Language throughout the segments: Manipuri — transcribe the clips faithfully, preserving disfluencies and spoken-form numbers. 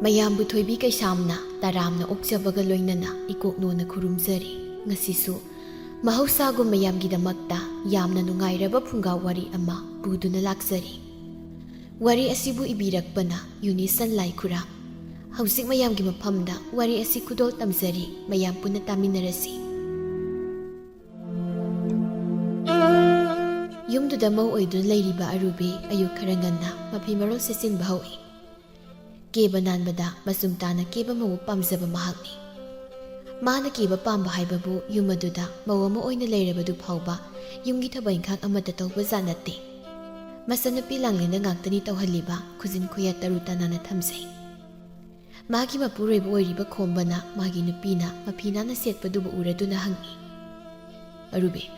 ꯃꯌꯥꯝꯕꯨ ꯊꯣꯏꯕꯤ ꯀꯩꯁꯥꯝꯅ ꯇꯔꯥꯝꯅ ꯑꯣꯛꯆꯕꯒ ꯂꯣꯏꯅꯅ ꯏꯀꯣꯛꯅꯣꯅ ꯈꯨꯔꯨꯝꯖꯔꯤ꯫ ꯉꯁꯤꯁꯨ ꯃꯍꯧꯁꯥꯒꯨꯝ ꯃꯌꯥꯝꯒꯤꯗꯃꯛꯇ ꯌꯥꯝꯅ ꯅꯨꯡꯉꯥꯏꯔꯕ ꯐꯨꯡꯒꯥ ꯋꯥꯔꯤ ꯑꯃ ꯄꯨꯗꯨꯅ ꯂꯥꯛꯆꯔꯤ꯫ ꯋꯥꯔꯤ ꯑꯁꯤꯕꯨ ꯏꯕꯤꯔꯛꯄꯅ ꯌꯨꯅꯤꯁꯟ ꯂꯥꯏꯈꯨꯔꯥ꯫ ꯍꯧꯖꯤꯛ ꯃꯌꯥꯝꯒꯤ ꯃꯐꯝꯗ ꯋꯥꯔꯤ ꯑꯁꯤ ꯈꯨꯗꯣꯜ ꯇꯝꯖꯔꯤ, ꯃꯌꯥꯝ ꯄꯨꯟꯅ ꯇꯥꯃꯤꯟꯅꯔꯁꯤ꯫ ꯌꯨꯝꯗꯨꯗ ꯃꯧ ꯑꯣꯏꯗꯨꯅ ꯂꯩꯔꯤꯕ ꯑꯔꯨꯕꯤ ꯑꯌꯨꯛ ꯈꯔ ꯉꯟꯅ ꯃꯐꯤ ꯃꯔꯣꯜ ꯁꯦꯠꯆꯤꯟꯕ ꯍꯧꯏ꯫ ꯀꯦꯕ ꯅꯥꯟꯕꯗ ꯃꯆꯨꯝ ꯇꯥꯅ ꯀꯦꯕ ꯃꯧ ꯄꯥꯝꯖꯕ ꯃꯍꯥꯛꯅꯤ꯫ ꯃꯥꯅ ꯀꯦꯕ ꯄꯥꯝꯕ ꯍꯥꯏꯕꯕꯨ ꯌꯨꯝ ꯑꯗꯨꯗ ꯃꯧ ꯑꯃ ꯑꯣꯏꯅ ꯂꯩꯔꯕꯗꯨ ꯐꯥꯎꯕ ꯌꯨꯝꯒꯤ ꯊꯕꯛ ꯏꯪꯈꯥꯡ ꯑꯃꯠꯇ ꯇꯧꯕ ꯖꯥꯠ ꯅꯠꯇꯦ꯫ ꯃꯆꯟꯅꯨꯄꯤ ꯂꯥꯡꯂꯦꯟꯗ ꯉꯥꯛꯇꯅꯤ ꯇꯧꯍꯜꯂꯤꯕ ꯈꯨꯖꯤꯟ ꯈꯨꯌꯥ ꯇꯔꯨ ꯇꯅꯥꯟꯅ ꯊꯝꯖꯩ꯫ ꯃꯥꯒꯤ ꯃꯄꯨꯔꯣꯏꯕ ꯑꯣꯏꯔꯤꯕ ꯈꯣꯝꯕꯅ ꯃꯥꯒꯤ ꯅꯨꯄꯤꯅ ꯃꯐꯤ ꯅꯥꯟꯅ ꯁꯦꯠꯄꯗꯨꯕꯨ ꯎꯔꯗꯨꯅ ꯍꯪꯉꯤ, "ꯑꯔꯨꯕꯤ,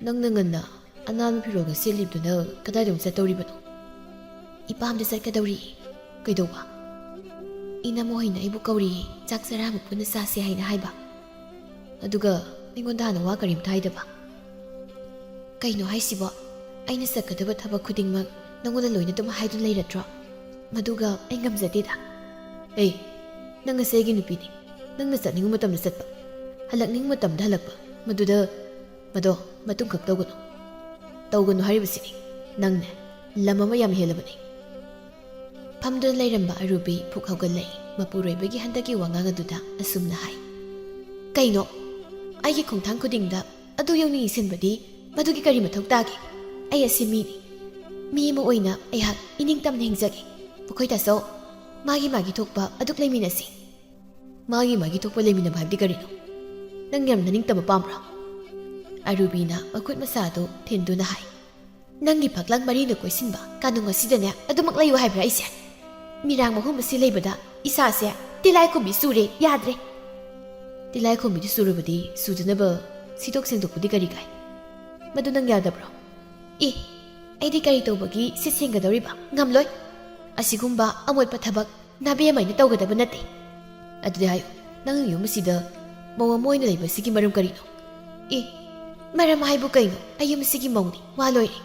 ꯅꯪꯅ ꯉꯟꯅ ꯑꯅꯥꯟꯕ ꯐꯤꯔꯣꯜꯒ ꯁꯦꯠꯂꯤꯕꯗꯨꯅ ꯀꯗꯥꯏꯗ ꯑꯃꯨꯛ ꯆꯠꯇꯧꯔꯤꯕꯅꯣ?" "ꯏꯄꯥꯝꯗ ꯆꯠꯀꯗꯧꯔꯤ꯫ ꯀꯩꯗꯧꯕ?" "ꯏꯅꯝꯃ ꯍꯣꯏꯅ ꯑꯩꯕꯨ ꯀꯧꯔꯤꯌꯦ, ꯆꯥꯛ ꯆꯔꯥ ꯑꯃ ꯄꯨꯟꯅ ꯆꯥꯁꯦ ꯍꯥꯏꯅ ꯍꯥꯏꯕ꯫ ꯑꯗꯨꯒ ꯑꯩꯉꯣꯟꯗ ꯍꯥꯟꯅ ꯋꯥ ꯀꯔꯤꯝꯇ ꯍꯥꯏꯗꯕ꯫ ꯀꯩꯅꯣ ꯍꯥꯏꯁꯤꯕꯣ? ꯑꯩꯅ ꯆꯠꯀꯗꯕ ꯊꯕꯛ ꯈꯨꯗꯤꯡꯃꯛ ꯅꯉꯣꯟꯗ ꯂꯣꯏꯅ ꯑꯗꯨꯝ ꯍꯥꯏꯗꯨꯅ ꯂꯩꯔꯗ꯭ꯔꯣ? ꯃꯗꯨꯒ ꯑꯩ ꯉꯝꯖꯗꯦꯗ꯫" "ꯑꯦ, ꯅꯪ ꯑꯁꯦ ꯑꯩꯒꯤ ꯅꯨꯄꯤꯅꯤ꯫ ꯅꯪꯅ ꯆꯠꯅꯤꯡꯕ ꯃꯇꯝꯗ ꯆꯠꯄ, ꯍꯜꯂꯛꯅꯤꯡꯕ ꯃꯇꯝꯗ ꯍꯜꯂꯛꯄ, ꯃꯗꯨꯗ, ꯃꯗꯣ ꯃꯇꯨꯡ ꯈꯛ ꯇꯧꯒꯅꯨ꯫ ꯇꯧꯒꯅꯨ ꯍꯥꯏꯔꯤꯕꯁꯤꯅꯤ꯫ ꯅꯪꯅꯦ, ꯂꯝ ꯑꯃ ꯌꯥꯝ ꯍꯦꯜꯂꯕꯅꯤ꯫" ꯐꯝꯗꯨꯅ ꯂꯩꯔꯝꯕ ꯑꯔꯨꯕꯤ ꯐꯨꯛ ꯍꯧꯒꯠꯂꯛꯏ꯫ ꯃꯄꯨꯔꯣꯏꯕꯒꯤ ꯍꯟꯗꯛꯀꯤ ꯋꯥꯉꯥꯡ ꯑꯗꯨꯗ ꯑꯁꯨꯝꯅ ꯍꯥꯏ, "ꯀꯩꯅꯣ? ꯑꯩꯒꯤ ꯈꯣꯡꯊꯥꯡ ꯈꯨꯗꯤꯡꯗ ꯑꯗꯨ ꯌꯧꯅ ꯌꯦꯡꯁꯤꯟꯕꯗꯤ ꯃꯗꯨꯒꯤ ꯀꯔꯤ ꯃꯊꯧ ꯇꯥꯒꯦ? ꯑꯩ ꯑꯁꯤ ꯃꯤꯅꯤ꯫ ꯃꯤ ꯑꯃ ꯑꯣꯏꯅ ꯑꯩꯍꯥꯛ ꯏꯅꯤꯡ ꯇꯝꯅ ꯍꯤꯡꯖꯒꯦ꯫ ꯃꯈꯣꯏ ꯇꯥꯆꯧ, ꯃꯥꯒꯤ ꯃꯥꯒꯤ ꯊꯣꯛꯄ ꯑꯗꯨꯛ ꯂꯩꯃꯤꯟꯅꯁꯤ꯫" "ꯃꯥꯒꯤ ꯃꯥꯒꯤ ꯊꯣꯛꯄ ꯂꯩꯃꯤꯟꯅꯕ ꯍꯥꯏꯕꯗꯤ ꯀꯔꯤꯅꯣ? ꯅꯪ ꯌꯥꯝꯅ ꯅꯤꯡꯇꯝꯕ ꯄꯥꯝꯕ꯭ꯔꯣ?" ꯑꯔꯨꯕꯤꯅ ꯃꯈꯨꯠ ꯃꯁꯥꯗꯨ ꯊꯤꯟꯗꯨꯅ ꯍꯥꯏ, "ꯅꯪꯒꯤ ꯐꯛꯂꯥꯡ ꯃꯔꯤꯅ ꯀꯣꯏꯁꯤꯟꯕ ꯀꯥꯅꯨꯡ ꯑꯁꯤꯗꯅꯦ ꯑꯗꯨꯃꯛ ꯂꯩꯌꯨ ꯍꯥꯏꯕ꯭ꯔꯥ ꯑꯩꯁꯦ? ꯃꯤꯔꯥꯡ ꯑꯍꯨꯝ ꯑꯁꯤ ꯂꯩꯕꯗ ꯏꯁꯥꯁꯦ ꯇꯤꯂꯥꯏꯈꯣꯝꯕꯤ ꯆꯨꯔꯦ, ꯌꯥꯗ꯭ꯔꯦ꯫" "ꯇꯤꯂꯥꯏꯈꯣꯝꯕꯤꯗꯨ ꯆꯨꯔꯕꯗꯤ ꯆꯨꯗꯅꯕ ꯁꯤꯠꯇꯣꯛ ꯁꯦꯡꯗꯣꯛꯄꯗꯤ ꯀꯔꯤ ꯀꯥꯏ? ꯃꯗꯨ ꯅꯪ ꯌꯥꯗꯕ꯭ꯔꯣ?" "ꯑꯦ, ꯑꯩꯗꯤ ꯀꯔꯤ ꯇꯧꯕꯒꯤ ꯁꯤꯠ ꯁꯦꯡꯒꯗꯧꯔꯤꯕ? ꯉꯝꯂꯣꯏ꯫ ꯑꯁꯤꯒꯨꯝꯕ ꯑꯃꯣꯠꯄ ꯊꯕꯛ ꯅꯥꯕꯦꯝꯃ ꯑꯩꯅ ꯇꯧꯒꯗꯕ ꯅꯠꯇꯦ꯫" "ꯑꯗꯨꯗꯤ ꯍꯥꯏꯌꯨ, ꯅꯪ ꯌꯨꯝ ꯑꯁꯤꯗ ꯃꯧ ꯑꯃ ꯑꯣꯏꯅ ꯂꯩꯕ ꯑꯁꯤꯒꯤ ꯃꯔꯝ ꯀꯔꯤꯅꯣ?" "ꯑꯦ, ꯃꯔꯝ ꯍꯥꯏꯕꯨ ꯀꯩꯅꯣ? ꯑꯩ ꯌꯨꯝ ꯑꯁꯤꯒꯤ ꯃꯧꯅꯤ, ꯋꯥ ꯂꯣꯏꯔꯦ꯫"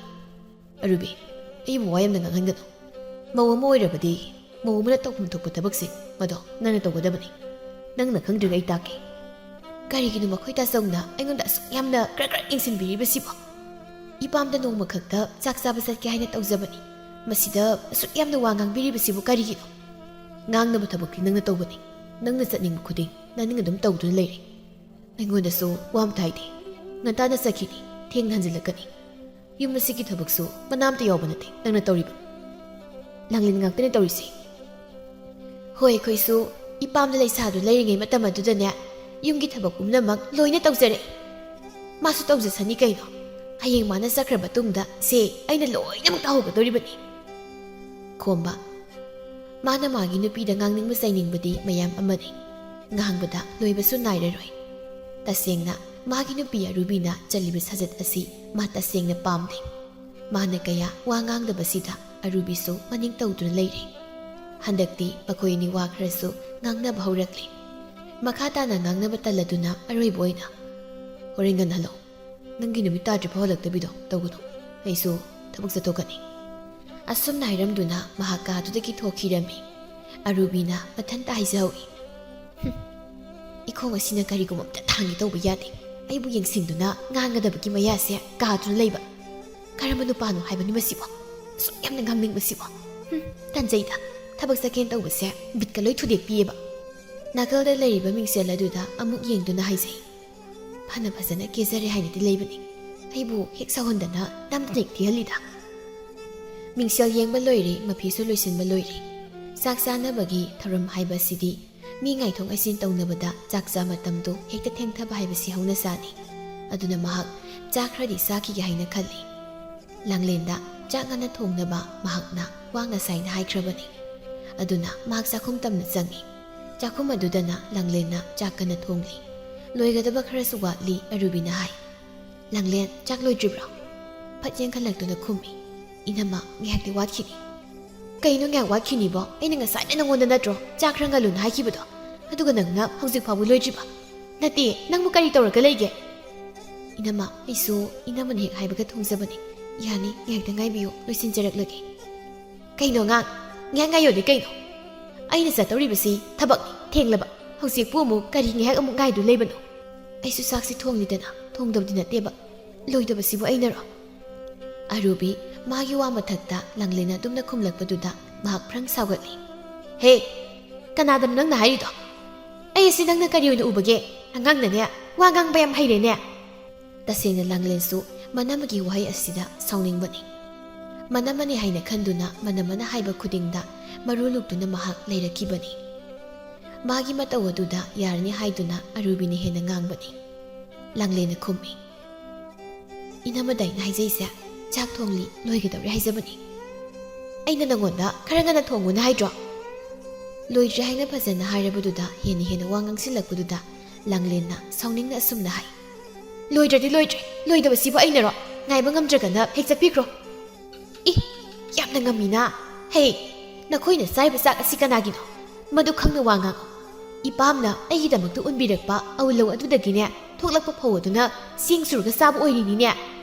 "ꯑꯔꯨꯕꯤ, ꯑꯩꯕꯨ ꯋꯥ ꯌꯥꯝꯅ ꯉꯥꯡꯍꯟꯒꯅꯨ꯫ ꯃꯧ ꯑꯃ ꯑꯣꯏꯔꯕꯗꯤ ꯃꯧ ꯑꯃꯅ ꯇꯧꯐꯝ ꯊꯣꯛꯄ ꯊꯕꯛꯁꯦ ꯃꯗꯣ ꯅꯪꯅ ꯇꯧꯒꯗꯕꯅꯤ꯫ ꯅꯪꯅ ꯈꯪꯗ꯭ꯔꯤꯉꯩ ꯑꯩ ꯇꯥꯛꯀꯦ꯫ ꯀꯔꯤꯒꯤꯅꯣ ꯃꯈꯣꯏ ꯇꯥꯆꯧꯅ ꯑꯩꯉꯣꯟꯗ ꯑꯁꯨꯛ ꯌꯥꯝꯅ ꯀ꯭ꯔꯛ ꯀ꯭ꯔꯛ ꯌꯦꯡꯁꯤꯟꯕꯤꯔꯤꯕꯁꯤꯕꯣ? ꯏꯄꯥꯝꯗ ꯅꯣꯡꯃꯈꯛꯇ ꯆꯥꯛ ꯆꯥꯕ ꯆꯠꯀꯦ ꯍꯥꯏꯅ ꯇꯧꯖꯕꯅꯤ꯫ ꯃꯁꯤꯗ ꯑꯁꯨꯛ ꯌꯥꯝꯅ ꯋꯥ ꯉꯥꯡꯕꯤꯔꯤꯕꯁꯤꯕꯨ ꯀꯔꯤꯒꯤꯅꯣ? ꯉꯥꯡꯅꯕ ꯊꯕꯛꯇꯤ ꯅꯪꯅ ꯇꯧꯕꯅꯤ꯫ ꯅꯪꯅ ꯆꯠꯅꯤꯡꯕ ꯈꯨꯗꯤꯡ ꯅꯅꯤꯡ ꯑꯗꯨꯝ ꯇꯧꯗꯨꯅ ꯂꯩꯔꯦ꯫ ꯑꯩꯉꯣꯟꯗꯁꯨ ꯋꯥ ꯑꯝꯇ ꯍꯥꯏꯗꯦ꯫ ꯉꯟꯇꯥꯅ ꯆꯠꯈꯤꯅꯤ, ꯊꯦꯡꯅ ꯍꯟꯖꯤꯜꯂꯛꯀꯅꯤ꯫ ꯌꯨꯝ ꯑꯁꯤꯒꯤ ꯊꯕꯛꯁꯨ ꯃꯅꯥ ꯑꯝꯇ ꯌꯥꯎꯕ ꯅꯠꯇꯦ ꯅꯪꯅ ꯇꯧꯔꯤꯕ꯫ ꯂꯥꯡꯂꯦꯟ ꯉꯥꯛꯇꯅꯦ ꯇꯧꯔꯤꯁꯦ꯫ ꯍꯣꯏ, ꯑꯩꯈꯣꯏꯁꯨ ꯏꯄꯥꯝꯗ ꯂꯩꯁꯥꯗꯨ ꯂꯩꯔꯤꯉꯩ ꯃꯇꯝ ꯑꯗꯨꯗꯅꯦ, ꯌꯨꯝꯒꯤ ꯊꯕꯛ ꯄꯨꯝꯅꯃꯛ ꯂꯣꯏꯅ ꯇꯧꯖꯔꯛꯏ꯫ ꯃꯥꯁꯨ ꯇꯧꯖꯁꯅꯤ ꯀꯩꯅꯣ꯫ ꯍꯌꯦꯡ ꯃꯥꯅ ꯆꯠꯈ꯭ꯔ ꯃꯇꯨꯡꯗ ꯁꯦ ꯑꯩꯅ ꯂꯣꯏꯅꯃꯛ ꯇꯧꯍꯧꯒꯗꯧꯔꯤꯕꯅꯤ꯫ ꯈꯣꯝꯕ, ꯃꯥꯅ ꯃꯥꯒꯤ ꯅꯨꯄꯤꯗ ꯉꯥꯡꯅꯤꯡꯕ ꯆꯩꯅꯤꯡꯕꯗꯤ ꯃꯌꯥꯝ ꯑꯃꯅꯤ꯫ ꯉꯥꯡꯕꯗ ꯂꯣꯏꯕꯁꯨ ꯅꯥꯏꯔꯔꯣꯏ꯫ ꯇꯁꯦꯡꯅ, ꯃꯥꯒꯤ ꯅꯨꯄꯤ ꯑꯔꯨꯕꯤꯅ ꯆꯠꯂꯤꯕ ꯁꯥꯖꯠ ꯑꯁꯤ ꯃꯥ ꯇꯁꯦꯡꯅ ꯄꯥꯝꯗꯦ꯫ ꯃꯥꯅ ꯀꯌꯥ ꯋꯥ ꯉꯥꯡꯗꯕꯁꯤꯗ ꯑꯔꯨꯕꯤꯁꯨ ꯃꯅꯤꯡ ꯇꯧꯗꯨꯅ ꯂꯩꯔꯦ꯫ ꯍꯟꯗꯛꯇꯤ ꯃꯈꯣꯏ ꯑꯅꯤ ꯋꯥ ꯈꯔꯁꯨ ꯉꯥꯡꯅꯕ ꯍꯧꯔꯛꯂꯦ꯫ ꯃꯈꯥ ꯇꯥꯅ ꯉꯥꯡꯅꯕ ꯇꯜꯂꯗꯨꯅ ꯑꯔꯣꯏꯕ ꯑꯣꯏꯅ, "ꯍꯣꯔꯦꯟ ꯉꯟꯅ ꯍꯜꯂꯛꯑꯣ꯫ ꯅꯪꯒꯤ ꯅꯨꯃꯤꯠ ꯇꯥꯗ꯭ꯔꯤꯐꯥꯎ ꯍꯜꯂꯛꯇꯕꯤꯗꯣ ꯇꯧꯒꯅꯨ꯫ ꯑꯩꯁꯨ ꯊꯕꯛ ꯆꯠꯊꯣꯛꯀꯅꯤ꯫" ꯑꯁꯨꯝꯅ ꯍꯥꯏꯔꯝꯗꯨꯅ ꯃꯍꯥꯛ ꯀꯥꯗꯨꯗꯒꯤ ꯊꯣꯛꯈꯤꯔꯝꯃꯤ꯫ ꯑꯔꯨꯕꯤꯅ ꯃꯊꯟꯇ ꯍꯥꯏꯖꯍꯧꯏ, "ꯍꯨꯝ, ꯏꯈꯣꯡ ꯑꯁꯤꯅ ꯀꯔꯤꯒꯨꯝꯕ ꯑꯝꯇ ꯊꯥꯡꯒꯦ ꯇꯧꯕ ꯌꯥꯗꯦ꯫ ꯑꯩꯕꯨ ꯌꯦꯡꯁꯤꯟꯗꯨꯅ ꯉꯥꯡꯒꯗꯕꯒꯤ ꯃꯌꯥꯁꯦ ꯀꯥꯗꯨꯅ ꯂꯩꯕ꯫ ꯀꯔꯝꯕ ꯅꯨꯄꯥꯅꯣ ꯍꯥꯏꯕꯅꯤ ꯃꯁꯤꯕꯣ? ꯑꯁꯨꯛ ꯌꯥꯝꯅ ꯉꯥꯡꯅꯤꯡꯕꯁꯤꯕꯣ? ꯍꯨꯝ, ꯇꯟꯖꯩꯗ꯫ ꯊꯕꯛ ꯆꯠꯀꯦꯅ ꯇꯧꯕꯁꯦ ꯕꯤꯠꯀ ꯂꯣꯏ ꯊꯨꯗꯦꯛꯄꯤꯑꯕ꯫" ꯅꯥꯀꯜꯗ ꯂꯩꯔꯤꯕ ꯃꯤꯡꯁꯦꯜ ꯑꯗꯨꯗ ꯑꯃꯨꯛ ꯌꯦꯡꯗꯨꯅ ꯍꯥꯏꯖꯩ, "ꯐꯅ ꯐꯖꯅ ꯀꯦꯖꯔꯦ ꯍꯥꯏꯅꯗꯤ ꯂꯩꯕꯅꯤ꯫ ꯑꯩꯕꯨ ꯍꯦꯛ ꯁꯥꯎꯍꯟꯗꯅ ꯅꯝꯗꯅ ꯍꯦꯛ ꯊꯤꯍꯜꯂꯤꯗ꯫" ꯃꯤꯡꯁꯦꯜ ꯌꯦꯡꯕ ꯂꯣꯏꯔꯦ, ꯃꯐꯤꯁꯨ ꯂꯣꯏꯁꯤꯟꯕ ꯂꯣꯏꯔꯦ꯫ ꯆꯥꯛ ꯆꯥꯅꯕꯒꯤ ꯊꯧꯔꯝ ꯍꯥꯏꯕꯁꯤꯗꯤ ꯃꯤ ꯉꯥꯏꯊꯣꯛ ꯉꯥꯏꯁꯤꯟ ꯇꯧꯅꯕꯗ ꯆꯥꯛ ꯆꯥ ꯃꯇꯝꯗꯨ ꯍꯦꯛꯇ ꯊꯦꯡꯊꯕ ꯍꯥꯏꯕꯁꯤ ꯍꯧꯅꯁꯥꯅꯤ꯫ ꯑꯗꯨꯅ ꯃꯍꯥꯛ ꯆꯥꯛ ꯈꯔꯗꯤ ꯆꯥꯈꯤꯒꯦ ꯍꯥꯏꯅ ꯈꯜꯂꯤ꯫ ꯂꯥꯡꯂꯦꯟꯗ ꯆꯥꯛ ꯉꯟꯅ ꯊꯣꯡꯅꯕ ꯃꯍꯥꯛꯅ ꯋꯥ ꯉꯁꯥꯏꯅ ꯍꯥꯏꯈ꯭ꯔꯕꯅꯤ꯫ ꯑꯗꯨꯅ ꯃꯍꯥꯛ ꯆꯥꯛꯈꯨꯝ ꯇꯝꯅ ꯆꯪꯏ꯫ ꯆꯥꯛꯈꯨꯝ ꯑꯗꯨꯗꯅ ꯂꯥꯡꯂꯦꯟꯅ ꯆꯥꯛ ꯀꯟꯅ ꯊꯣꯡꯂꯤ꯫ ꯂꯣꯏꯒꯗꯕ ꯈꯔꯁꯨ ꯋꯥꯠꯂꯤ꯫ ꯑꯔꯨꯕꯤꯅ ꯍꯥꯏ, "ꯂꯥꯡꯂꯦꯟ, ꯆꯥꯛ ꯂꯣꯏꯗ꯭ꯔꯤꯕ꯭ꯔꯣ?" ꯐꯠ ꯆꯦꯟꯈꯠꯂꯛꯇꯨꯅ ꯈꯨꯝꯃꯤ, "ꯏꯅꯝꯃ, ꯉꯥꯏꯍꯥꯛꯇꯤ ꯋꯥꯠꯈꯤꯅꯤ꯫" "ꯀꯩꯅꯣ ꯉꯥꯏꯍꯥꯛ ꯋꯥꯠꯈꯤꯅꯤꯕꯣ? ꯑꯩꯅ ꯉꯁꯥꯏꯅ ꯅꯪꯉꯣꯟꯗ ꯅꯠꯇ꯭ꯔꯣ ꯆꯥꯛ ꯈꯔ ꯉꯜꯂꯨꯅ ꯍꯥꯏꯈꯤꯕꯗꯣ? ꯑꯗꯨꯒ ꯅꯪꯅ ꯍꯧꯖꯤꯛ ꯐꯥꯎꯕ ꯂꯣꯏꯗ꯭ꯔꯤꯕ?" "ꯅꯠꯇꯦ, ꯅꯪꯕꯨ ꯀꯔꯤ ꯇꯧꯔꯒ ꯂꯩꯒꯦ?" "ꯏꯅꯝꯃ, ꯑꯩꯁꯨ ꯏꯅꯝꯃꯅ ꯍꯦꯛ ꯍꯥꯏꯕꯒ ꯊꯣꯡꯖꯕꯅꯤ꯫ ꯌꯥꯅꯤ, ꯉꯥꯏꯍꯥꯛꯇ ꯉꯥꯏꯕꯤꯌꯨ, ꯂꯣꯏꯁꯤꯟꯖꯔꯛꯂꯒꯦ꯫" "ꯀꯩꯅꯣ ꯑꯉꯥꯡ?" ꯉꯥꯏꯍꯥꯛ ꯉꯥꯏꯌꯣꯗꯤ ꯀꯩꯅꯣ? ꯑꯩꯅ ꯆꯠꯇꯧꯔꯤꯕꯁꯤ ꯊꯕꯛꯅꯤ, ꯊꯦꯡꯂꯕ꯫ ꯍꯧꯖꯤꯛꯄꯨ ꯑꯃꯨꯛ ꯀꯔꯤ ꯉꯥꯏꯍꯥꯛ ꯑꯃꯨꯛ ꯉꯥꯏꯗꯨ ꯂꯩꯕꯅꯣ? ꯑꯩꯁꯨ ꯆꯥꯛꯁꯤ ꯊꯣꯡꯂꯤꯗꯅ, ꯊꯣꯡꯗꯕꯗꯤ ꯅꯠꯇꯦꯕ꯫ ꯂꯣꯏꯗꯕꯁꯤꯕꯨ ꯑꯩꯅꯔꯣ? ꯑꯔꯨꯕꯤ ꯃꯥꯒꯤ ꯋꯥ ꯃꯊꯛꯇ ꯂꯥꯡꯂꯦꯟꯅ ꯑꯗꯨꯝꯅ ꯈꯨꯝꯂꯛꯄꯗꯨꯗ ꯃꯍꯥꯛ ꯐ꯭ꯔꯪ ꯁꯥꯎꯒꯠꯂꯤ꯫ "ꯍꯦ, ꯀꯅꯥꯗꯅꯣ ꯅꯪꯅ ꯍꯥꯏꯔꯤꯗꯣ? ꯑꯩ ꯑꯁꯤ ꯅꯪꯅ ꯀꯔꯤ ꯑꯣꯏꯅ ꯎꯕꯒꯦ? ꯑꯉꯥꯡꯅꯅꯦ, ꯋꯥ ꯉꯥꯡꯕ ꯌꯥꯝ ꯍꯩꯔꯦꯅꯦ!" ꯇꯁꯦꯡꯅ ꯂꯥꯡꯂꯦꯟꯁꯨ ꯃꯅꯝꯃꯒꯤ ꯋꯥꯍꯩ ꯑꯁꯤꯗ ꯁꯥꯎꯅꯤꯡꯕꯅꯤ꯫ ꯃꯅꯝꯃꯅꯤ ꯍꯥꯏꯅ ꯈꯟꯗꯨꯅ ꯃꯅꯝꯃꯅ ꯍꯥꯏꯕ ꯈꯨꯗꯤꯡꯗ ꯃꯔꯨ ꯂꯨꯛꯇꯨꯅ ꯃꯍꯥꯛ ꯂꯩꯔꯛꯈꯤꯕꯅꯤ꯫ ꯃꯥꯒꯤ ꯃꯇꯧ ꯑꯗꯨꯗ ꯌꯥꯔꯅꯤ ꯍꯥꯏꯗꯨꯅ ꯑꯔꯨꯕꯤꯅ ꯍꯦꯟꯅ ꯉꯥꯡꯕꯅꯤ꯫ ꯂꯥꯡꯂꯦꯟꯅ ꯈꯨꯝꯃꯤ꯫ "ꯏꯅꯝꯃꯗ ꯑꯩꯅ ꯍꯥꯏꯖꯩꯁꯦ, ꯆꯥꯛ ꯊꯣꯡꯂꯤ, ꯂꯣꯏꯒꯗꯧꯔꯦ ꯍꯥꯏꯖꯕꯅꯤ꯫ ꯑꯩꯅ ꯅꯉꯣꯟꯗ ꯈꯔ ꯉꯟꯅ ꯊꯣꯡꯉꯨꯅ ꯍꯥꯏꯗ꯭ꯔꯣ?" ꯂꯣꯏꯗ꯭ꯔꯦ ꯍꯥꯏꯅ ꯐꯖꯅ ꯍꯥꯏꯔꯕꯗꯨꯗ ꯍꯦꯟꯅ ꯍꯦꯟꯅ ꯋꯥ ꯉꯥꯡꯁꯤꯜꯂꯛꯄꯗꯨꯗ ꯂꯥꯡꯂꯦꯟꯅ ꯁꯥꯎꯅꯤꯡꯅ ꯑꯁꯨꯝꯅ ꯍꯥꯏ꯫ "ꯂꯣꯏꯗ꯭ꯔꯗꯤ ꯂꯣꯏꯗ꯭ꯔꯦ, ꯂꯣꯏꯗꯕꯁꯤꯕꯨ ꯑꯩꯅꯔꯣ? ꯉꯥꯏꯕ ꯉꯝꯗ꯭ꯔꯒꯅ ꯍꯦꯛ ꯆꯠꯄꯤꯈ꯭ꯔꯣ꯫ ꯏ, ꯌꯥꯝꯅ ꯉꯝꯃꯤꯅ꯫ ꯍꯦ, ꯅꯈꯣꯏꯅ ꯆꯥꯔꯤꯕ ꯆꯥꯛ ꯑꯁꯤ ꯀꯅꯥꯒꯤꯅꯣ? ꯃꯗꯨ ꯈꯪꯅ ꯋꯥ ꯉꯥꯡꯉꯨ꯫ ꯏꯄꯥꯝꯅ ꯑꯩꯒꯤꯗꯃꯛꯇ ꯎꯟꯕꯤꯔꯛꯄ ꯑꯧꯂꯧ ꯑꯗꯨꯗꯒꯤꯅꯦ ꯊꯣꯛꯂꯛꯄ ꯐꯧ ꯑꯗꯨꯅ ꯆꯦꯡ ꯁꯨꯔꯒ ꯆꯥꯕ ꯑꯣꯏꯔꯤꯅꯤꯅꯦ꯫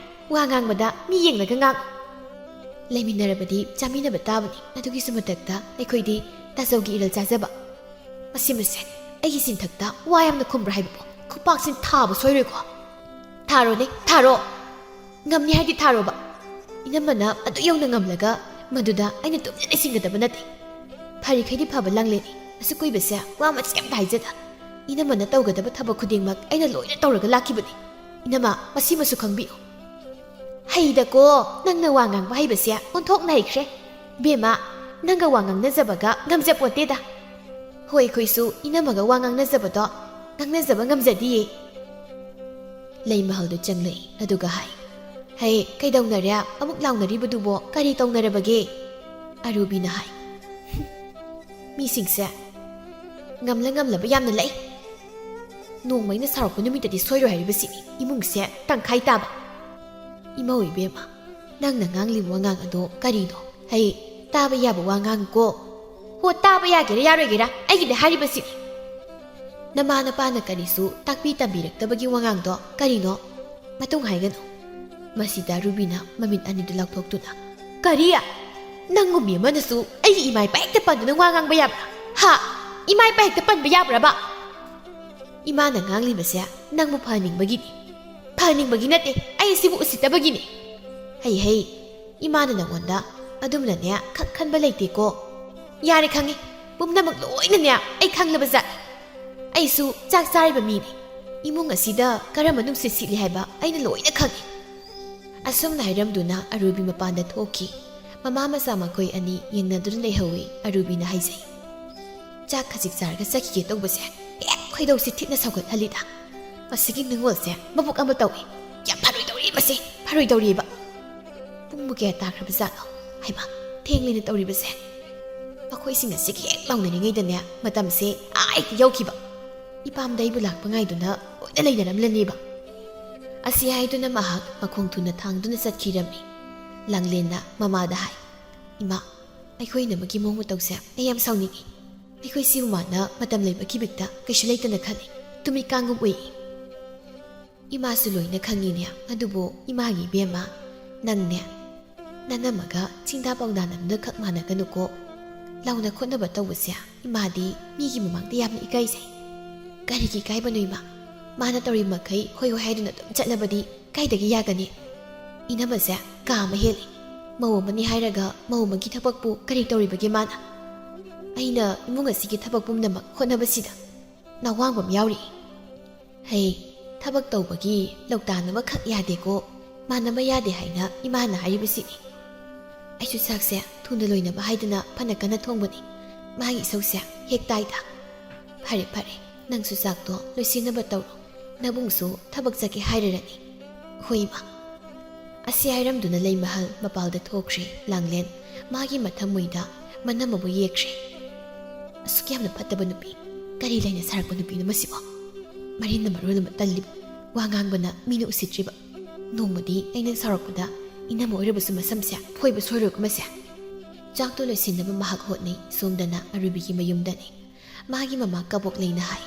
ꯋꯥ ꯉꯥꯡꯕꯗ ꯃꯤ ꯌꯦꯡꯂꯒ ꯉꯥꯡꯉꯨ꯫ ꯂꯩꯃꯤꯟꯅꯔꯕꯗꯤ ꯆꯥꯃꯤꯟꯅꯕ ꯇꯥꯕꯅꯤ꯫ ꯑꯗꯨꯒꯤꯁꯨ ꯃꯊꯛꯇ ꯑꯩꯈꯣꯏꯗꯤ ꯇꯥꯖꯧꯒꯤ ꯏꯔꯜ ꯆꯥꯖꯕ꯫ ꯃꯁꯤ ꯃꯁꯦ ꯑꯩꯒꯤ ꯆꯤꯟꯊꯛꯇ ꯋꯥ ꯌꯥꯝꯅ ꯈꯨꯝꯕ꯭ꯔꯥ ꯍꯥꯏꯕꯕꯨ ꯈꯨꯄꯥꯛꯁꯤꯅ ꯊꯥꯕ ꯁꯣꯏꯔꯣꯏꯀꯣ꯫ ꯊꯥꯔꯣꯅꯦ, ꯊꯥꯔꯣ꯫ ꯉꯝꯅꯤ ꯍꯥꯏꯗꯤ ꯊꯥꯔꯣꯕ꯫ ꯏꯅꯝꯃꯅ ꯑꯗꯨ ꯌꯧꯅ ꯉꯝꯂꯒ ꯃꯗꯨꯗ ꯑꯩꯅ ꯇꯨꯃꯤꯟꯅ ꯂꯩꯁꯤꯟꯒꯗꯕ ꯅꯠꯇꯦ꯫ ꯐꯔꯤꯈꯩꯗꯤ ꯐꯕ ꯂꯥꯡꯂꯦꯟꯅꯤ꯫ ꯑꯁꯨꯛ ꯀꯨꯏꯕꯁꯦ ꯋꯥ ꯃꯆꯦꯠ ꯑꯝꯇ ꯍꯥꯏꯖꯗ꯫ ꯏꯅꯝꯃꯅ ꯇꯧꯒꯗꯕ ꯊꯕꯛ ꯈꯨꯗꯤꯡꯃꯛ ꯑꯩꯅ ꯂꯣꯏꯅ ꯇꯧꯔꯒ ꯂꯥꯛꯈꯤꯕꯅꯤ꯫ ꯏꯅꯝꯃ, ꯃꯁꯤꯃꯁꯨ ꯈꯪꯕꯤꯌꯨ꯫ ꯍꯩꯗꯀꯣ, ꯅꯪꯅ ꯋꯥ ꯉꯥꯡꯕ ꯍꯩꯕꯁꯦ ꯑꯣꯟꯊꯣꯛꯅ ꯍꯩꯈ꯭ꯔꯦ꯫ ꯕꯦꯝꯃ, ꯅꯪꯒ ꯋꯥ ꯉꯥꯡꯅꯖꯕꯒ ꯉꯝꯖꯄꯣꯠꯇꯦꯗ꯫ ꯍꯣꯏ, ꯑꯩꯈꯣꯏꯁꯨ ꯏꯅꯝꯃꯒ ꯋꯥ ꯉꯥꯡꯅꯖꯕꯗꯣ ꯉꯥꯡꯅꯖꯕ ꯉꯝꯖꯗꯤꯌꯦ꯫ ꯂꯩꯃꯍꯜꯗꯨ ꯆꯪꯂꯛꯏ, ꯑꯗꯨꯒ ꯍꯥꯏ, "ꯍꯩ, ꯀꯩꯗꯧꯅꯔꯦ? ꯑꯃꯨꯛ ꯂꯥꯎꯅꯔꯤꯕꯗꯨꯕꯣ ꯀꯔꯤ ꯇꯧꯅꯔꯕꯒꯦ?" ꯑꯔꯨꯕꯤꯅ ꯍꯥꯏ, "ꯃꯤꯁꯤꯡꯁꯦ ꯉꯝꯂ ꯉꯝꯂꯕ ꯌꯥꯝꯅ ꯂꯩ꯫ ꯅꯣꯡꯃ ꯑꯩꯅ ꯁꯥꯎꯔꯛꯄ ꯅꯨꯃꯤꯠꯇꯗꯤ ꯁꯣꯏꯔꯣꯏ ꯍꯥꯏꯔꯤꯕꯁꯤꯅꯤ ꯏꯃꯨꯡꯁꯦ ꯇꯪꯈꯥꯏ ꯇꯥꯕ꯫" "ꯏꯃꯧ ꯏꯕꯦꯝꯃ, ꯅꯪꯅ ꯉꯥꯡꯂꯤꯕ ꯋꯥꯉꯥꯡ ꯑꯗꯣ ꯀꯔꯤꯅꯣ? ꯍꯩ, ꯇꯥꯕ ꯌꯥꯕ ꯋꯥ ꯉꯥꯡꯉꯨꯀꯣ꯫" "ꯍꯣ, ꯇꯥꯕ ꯌꯥꯒꯦꯔꯥ ꯌꯥꯔꯣꯏꯒꯦꯔꯥ, ꯑꯩꯒꯤꯗꯤ ꯍꯥꯏꯔꯤꯕꯁꯤꯅꯤ꯫ ꯅꯃꯥ ꯅꯄꯥꯅ ꯀꯔꯤꯁꯨ ꯇꯥꯛꯄꯤ ꯇꯝꯕꯤꯔꯛꯇꯕꯒꯤ ꯋꯥꯉꯥꯡꯗꯣ ꯀꯔꯤꯅꯣ? ꯃꯇꯨꯡ ꯍꯥꯏꯒꯅꯨ꯫" ꯃꯁꯤꯗ ꯔꯨꯕꯤꯅ ꯃꯃꯤꯠ ꯑꯅꯤꯗꯨ ꯂꯥꯎꯊꯣꯛꯇꯨꯅ, "ꯀꯔꯤ? ꯅꯪꯒꯨꯝꯕꯤ ꯑꯃꯅꯁꯨ ꯑꯩꯒꯤ ꯏꯃꯥ ꯏꯄꯥ ꯍꯦꯛꯇ ꯄꯟꯗꯨꯅ ꯋꯥ ꯉꯥꯡꯕ ꯌꯥꯕ꯭ꯔꯥ? ꯍꯥ? ꯏꯃꯥ ꯏꯄꯥ ꯍꯦꯛꯇ ꯄꯟꯕ ꯌꯥꯕ꯭ꯔꯕ? ꯏꯃꯥꯅ ꯉꯥꯡꯂꯤꯕꯁꯦ ꯅꯪꯕꯨ ꯐꯍꯟꯅꯤꯡꯕꯒꯤꯅꯤ, ꯐꯍꯟꯅꯤꯡꯕꯒꯤ ꯅꯠꯇꯦ, ꯑꯩ ꯁꯤꯕꯨ ꯎꯁꯤꯠꯇꯕꯒꯤꯅꯤ꯫ ꯍꯩ ꯍꯩ, ꯏꯃꯥꯅ ꯅꯪꯉꯣꯟꯗ ꯑꯗꯨꯝꯅꯅꯦ ꯈꯛ ꯈꯟꯕ ꯂꯩꯇꯦꯀꯣ꯫ ꯌꯥꯔꯦ, ꯈꯪꯉꯦ, ꯄꯨꯝꯅꯃꯛ ꯂꯣꯏꯅꯅꯦ ꯑꯩ ꯈꯪꯂꯕ ꯖꯥꯠꯅꯤ꯫ ꯑꯩꯁꯨ ꯆꯥꯛ ꯆꯥꯔꯤꯕ ꯃꯤꯅꯤ꯫ ꯏꯃꯨꯡ ꯑꯁꯤꯗ ꯀꯔꯝꯕ ꯅꯨꯡꯁꯤꯠ ꯁꯤꯠꯂꯤ ꯍꯥꯏꯕ ꯑꯩꯅ ꯂꯣꯏꯅ ꯈꯪꯉꯤ꯫ ꯑꯁꯨꯝꯅ ꯍꯥꯏꯔꯝꯗꯨꯅ ꯑꯔꯨꯕꯤ ꯃꯄꯥꯟꯗ ꯊꯣꯛꯈꯤ꯫ ꯃꯃꯥ ꯃꯆꯥ ꯃꯈꯣꯏ ꯑꯅꯤ ꯌꯦꯡꯅꯗꯨꯅ ꯂꯩꯍꯧꯏ꯫ ꯑꯔꯨꯕꯤꯅ ꯍꯥꯏꯖꯩ, "ꯆꯥꯛ ꯈꯖꯤꯛ ꯆꯥꯔꯒ ꯆꯠꯈꯤꯒꯦ ꯇꯧꯕꯁꯦ ꯍꯦꯛ ꯈꯣꯏꯗꯧꯁꯦ ꯊꯤꯠꯅ ꯁꯧꯒꯠꯍꯜꯂꯤꯗ꯫ ꯃꯁꯤꯒꯤ ꯅꯤꯉꯣꯜꯁꯦ ꯃꯕꯨꯛ ꯑꯃ ꯇꯧꯏ꯫ ꯌꯥꯝ ꯐꯔꯣꯏꯗꯧꯔꯤ ꯃꯁꯤ, ꯐꯔꯣꯏꯗꯧꯔꯤꯕ꯫ ꯄꯨꯡꯕꯨ ꯀꯌꯥ ꯇꯥꯈ꯭ꯔꯕ ꯖꯥꯠꯅꯣ? ꯍꯩꯃꯥ, ꯊꯦꯡꯂꯦꯅ ꯇꯧꯔꯤꯕꯁꯦ꯫ ꯃꯈꯣꯏꯁꯤꯡ ꯑꯁꯤꯒꯤ ꯍꯦꯛ ꯂꯥꯎꯅꯔꯤꯉꯩꯗꯅꯦ ꯃꯇꯝꯁꯦ ꯑꯥ ꯍꯦꯛꯇ ꯌꯧꯈꯤꯕ꯫ ꯏꯄꯥꯝꯗ ꯑꯩꯕꯨ ꯂꯥꯛꯄ ꯉꯥꯏꯗꯨꯅ ꯂꯣꯏꯅ ꯂꯩꯅꯔꯝꯂꯅꯦꯕ"꯫ ꯑꯁꯤ ꯍꯥꯏꯗꯨꯅ ꯃꯍꯥꯛ ꯃꯈꯣꯡ ꯊꯨꯅ ꯊꯥꯡꯗꯨꯅ ꯆꯠꯈꯤꯔꯝꯃꯤ꯫ ꯂꯥꯡꯂꯦꯟꯅ ꯃꯃꯥꯗ ꯍꯥꯏ, "ꯏꯃꯥ, ꯑꯩꯈꯣꯏ ꯏꯅꯝꯃꯒꯤ ꯃꯑꯣꯡ ꯃꯇꯧꯁꯦ ꯑꯩ ꯌꯥꯝ ꯁꯥꯎꯅꯤꯡꯉꯤ꯫ ꯑꯩꯈꯣꯏ ꯁꯤꯕꯨ ꯃꯥꯅ ꯃꯇꯝ ꯂꯩꯕꯒꯤ ꯕꯤꯠꯇ ꯀꯩꯁꯨ ꯂꯩꯇꯅ ꯈꯜꯂꯤ꯫ ꯇꯨꯃꯤꯠ ꯀꯥꯡꯒꯨꯝ ꯎꯏ"꯫ "ꯏꯃꯥꯁꯨ ꯂꯣꯏꯅ ꯈꯪꯉꯤꯅꯦ, ꯑꯗꯨꯕꯨ ꯏꯃꯥꯒꯤ ꯏꯕꯦꯝꯃ, ꯅꯪꯅꯦ, ꯅꯅꯝꯃꯒ ꯆꯤꯡꯗꯥ ꯄꯥꯎꯗꯥꯅꯕꯗꯨꯅ ꯈꯛ ꯃꯥꯟꯅꯒꯅꯨꯀꯣ꯫ ꯂꯥꯎꯅ ꯈꯣꯠꯅꯕ ꯇꯧꯕꯁꯦ ꯏꯃꯥꯗꯤ ꯃꯤꯒꯤ ꯃꯃꯥꯡꯗ ꯌꯥꯝꯅ ꯏꯀꯥꯏꯖꯩ"꯫ "ꯀꯔꯤꯒꯤ ꯏꯀꯥꯏꯕꯅꯣ ꯏꯃꯥ? ꯃꯥꯅ ꯇꯧꯔꯤ ꯃꯈꯩ ꯍꯣꯏ ꯍꯣꯏ ꯍꯥꯏꯗꯨꯅ ꯑꯗꯨꯝ ꯆꯠꯂꯕꯗꯤ ꯀꯥꯏꯗꯒꯤ ꯌꯥꯒꯅꯤ? ꯏꯅꯝꯃꯁꯦ ꯀꯥ ꯑꯃ ꯍꯦꯜꯂꯤ꯫ ꯃꯧ ꯑꯃꯅꯤ ꯍꯥꯏꯔꯒ ꯃꯧ ꯑꯃꯒꯤ ꯊꯕꯛꯄꯨ ꯀꯔꯤ ꯇꯧꯔꯤꯕꯒꯦ ꯃꯥꯅ? ꯑꯩꯅ ꯏꯃꯨꯡ ꯑꯁꯤꯒꯤ ꯊꯕꯛ ꯄꯨꯝꯅꯃꯛ ꯍꯣꯠꯅꯕꯁꯤꯗ ꯅꯋꯥꯡꯕ ꯑꯃ ꯌꯥꯎꯔꯤ"꯫ "ꯍꯩ, ꯊꯕꯛ ꯇꯧꯕꯒꯤ ꯂꯧꯇꯥꯟ ꯑꯃꯈꯛ ꯌꯥꯗꯦꯀꯣ, ꯃꯥꯟꯅꯕ ꯌꯥꯗꯦ ꯍꯥꯏꯅ ꯏꯃꯥꯅ ꯍꯥꯏꯔꯤꯕꯁꯤꯅꯤ꯫ ꯑꯩꯁꯨ ꯆꯥꯛꯁꯦ ꯊꯨꯅ ꯂꯣꯏꯅꯕ ꯍꯥꯏꯗꯨꯅ ꯐꯅ ꯀꯟꯅ ꯊꯣꯡꯕꯅꯤ꯫ ꯃꯥꯒꯤ ꯏꯁꯧꯁꯦ ꯍꯦꯛ ꯇꯥꯏꯗ"꯫ "ꯐꯔꯦ ꯐꯔꯦ, ꯅꯪꯁꯨ ꯆꯥꯛꯇꯣ ꯂꯣꯏꯁꯤꯟꯅꯕ ꯇꯧꯔꯣ꯫ ꯅꯕꯨꯡꯁꯨ ꯊꯕꯛ ꯆꯠꯀꯦ ꯍꯥꯏꯔꯔꯅꯤ"꯫ "ꯍꯣꯏ ꯏꯃꯥ"꯫ ꯑꯁꯤ ꯍꯥꯏꯔꯝꯗꯨꯅ ꯂꯩꯃꯍꯜ ꯃꯄꯥꯜꯗ ꯊꯣꯛꯈ꯭ꯔꯦ꯫ ꯂꯥꯡꯂꯦꯟ ꯃꯥꯒꯤ ꯃꯊꯃꯣꯏꯗ ꯃꯅꯝ ꯑꯃ ꯌꯦꯛꯈ꯭ꯔꯦ꯫ "ꯑꯁꯨꯛ ꯌꯥꯝꯅ ꯐꯠꯇꯕ ꯅꯨꯄꯤ, ꯀꯔꯤ ꯂꯩꯅ ꯁꯥꯔꯛꯄ ꯅꯨꯄꯤꯅꯣ ꯃꯁꯤꯕꯣ? ꯃꯔꯤꯟꯅ ꯃꯔꯣꯜ ꯑꯃ ꯇꯜꯂꯤꯕ, ꯋꯥ ꯉꯥꯡꯕꯅ ꯃꯤꯅ ꯎꯁꯤꯠꯇ꯭ꯔꯤꯕ꯫ ꯅꯣꯡꯃꯗꯤ ꯑꯩꯅ ꯁꯥꯎꯔꯛꯄꯗ ꯏꯅꯝꯃ ꯑꯣꯏꯔꯕꯁꯨ ꯃꯁꯝꯁꯦ ꯐꯣꯏꯕ ꯁꯣꯏꯔꯣꯏꯀꯣ ꯃꯁꯦ"꯫ ꯆꯥꯛꯇꯣ ꯂꯣꯏꯁꯤꯟꯅꯕ ꯃꯍꯥꯛ ꯍꯣꯠꯅꯩ꯫ ꯁꯣꯝꯗꯅ ꯑꯔꯨꯕꯤꯒꯤ ꯃꯌꯨꯝꯗꯅꯤ꯫ ꯃꯥꯒꯤ ꯃꯃꯥ ꯀꯕꯣꯛꯂꯩꯅ ꯍꯥꯏ,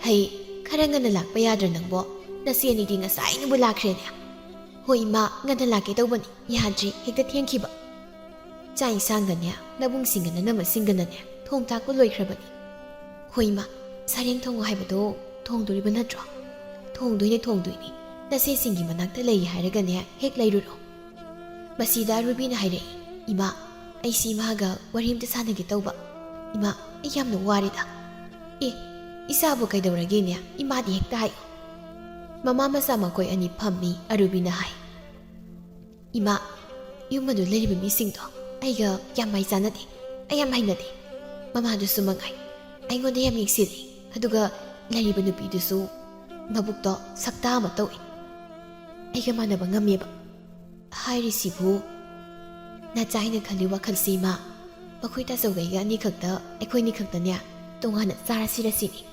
"ꯍꯩ, ꯈꯔ ꯉꯟꯅ ꯂꯥꯛꯄ ꯌꯥꯗ꯭ꯔꯥ ꯅꯪꯕꯣ? ꯅꯆꯦ ꯑꯅꯤꯗꯤ ꯉꯁꯥꯏꯅꯕꯨ ꯂꯥꯛꯈ꯭ꯔꯦꯅꯦ"꯫ "ꯍꯣꯏ ꯏꯃꯥ, ꯉꯟꯅ ꯂꯥꯛꯀꯦ ꯇꯧꯕꯅꯤ, ꯌꯥꯗ꯭ꯔꯤ, ꯍꯦꯛꯇ ꯊꯦꯡꯈꯤꯕ"꯫ ꯆꯥꯛ ꯏꯟꯁꯥꯡꯒꯅꯦ, ꯅꯕꯨꯡꯁꯤꯡꯒ ꯅꯅꯝꯃꯁꯤꯡꯒꯅꯅꯦ ꯊꯣꯡ ꯊꯥꯛꯄ ꯂꯣꯏꯈ꯭ꯔꯕꯅꯤ꯫ ꯍꯣꯏ ꯏꯃꯥ, ꯁꯔꯦꯡ ꯊꯣꯡꯉꯣ ꯍꯥꯏꯕꯗꯣ ꯊꯣꯡꯗꯣꯔꯤꯕ ꯅꯠꯇ꯭ꯔꯣ? ꯊꯣꯡꯗꯣꯏꯅꯦ, ꯊꯣꯡꯗꯣꯏꯅꯦ꯫ ꯅꯆꯦꯁꯤꯡꯒꯤ ꯃꯅꯥꯛꯇ ꯂꯩ ꯍꯥꯏꯔꯒꯅꯦ ꯍꯦꯛ ꯂꯩꯔꯨꯔꯣ꯫ ꯃꯁꯤꯗ ꯔꯨꯕꯤꯅ ꯍꯥꯏꯔꯛꯏ, "ꯏꯃꯥ, ꯑꯩꯁꯤ ꯏꯃꯥꯒ ꯋꯥꯔꯤ ꯑꯝꯇ ꯁꯥꯟꯅꯒꯦ ꯇꯧꯕ꯫ ꯏꯃꯥ, ꯑꯩ ꯌꯥꯝꯅ ꯋꯥꯔꯦꯗ꯫" "ꯑꯦ, ꯏꯆꯥꯕꯨ ꯀꯩꯗꯧꯔꯒꯦꯅꯦ? ꯏꯃꯥꯗꯤ ꯍꯦꯛꯇ ꯍꯥꯏꯌꯨ꯫" ꯃꯃꯥ ꯃꯆꯥ ꯃꯈꯣꯏ ꯑꯅꯤ ꯐꯝꯃꯤ꯫ ꯑꯔꯨꯕꯤꯅ ꯍꯥꯏ, "ꯏꯃꯥ, ꯌꯨꯝ ꯑꯗꯨ ꯂꯩꯔꯤꯕ ꯃꯤꯁꯤꯡꯗꯣ ꯑꯩꯒ ꯌꯥꯝ ꯃꯥꯏ ꯆꯥꯟꯅꯗꯦ꯫ ꯑꯩ ꯌꯥꯝ ꯍꯩꯅꯗꯦ꯫ ꯃꯃꯥꯗꯨꯁꯨ ꯃꯉꯥꯏ, ꯑꯩꯉꯣꯟꯗ ꯌꯥꯝ ꯌꯦꯡꯁꯤꯜꯂꯤ꯫ ꯑꯗꯨꯒ ꯂꯩꯔꯤꯕ ꯅꯨꯄꯤꯗꯨꯁꯨ ꯃꯕꯨꯛꯇꯣ ꯁꯛꯇꯥ ꯑꯃ ꯇꯧꯏ꯫ ꯑꯩꯒ ꯃꯥꯟꯅꯕ ꯉꯝꯃꯦꯕ꯫" ꯍꯥꯏꯔꯤꯁꯤꯕꯨ ꯅꯆꯥ ꯑꯩꯅ ꯈꯜꯂꯤ ꯋꯥꯈꯜꯁꯤ ꯏꯃꯥ, ꯃꯈꯣꯏ ꯇꯥꯆꯧꯒ ꯑꯩꯒ ꯑꯅꯤꯈꯛꯇ, ꯑꯩꯈꯣꯏ ꯑꯅꯤꯈꯛꯇꯅꯦ ꯇꯣꯉꯥꯟꯅ ꯆꯥꯔꯁꯤꯔ ꯁꯤꯅꯤ꯫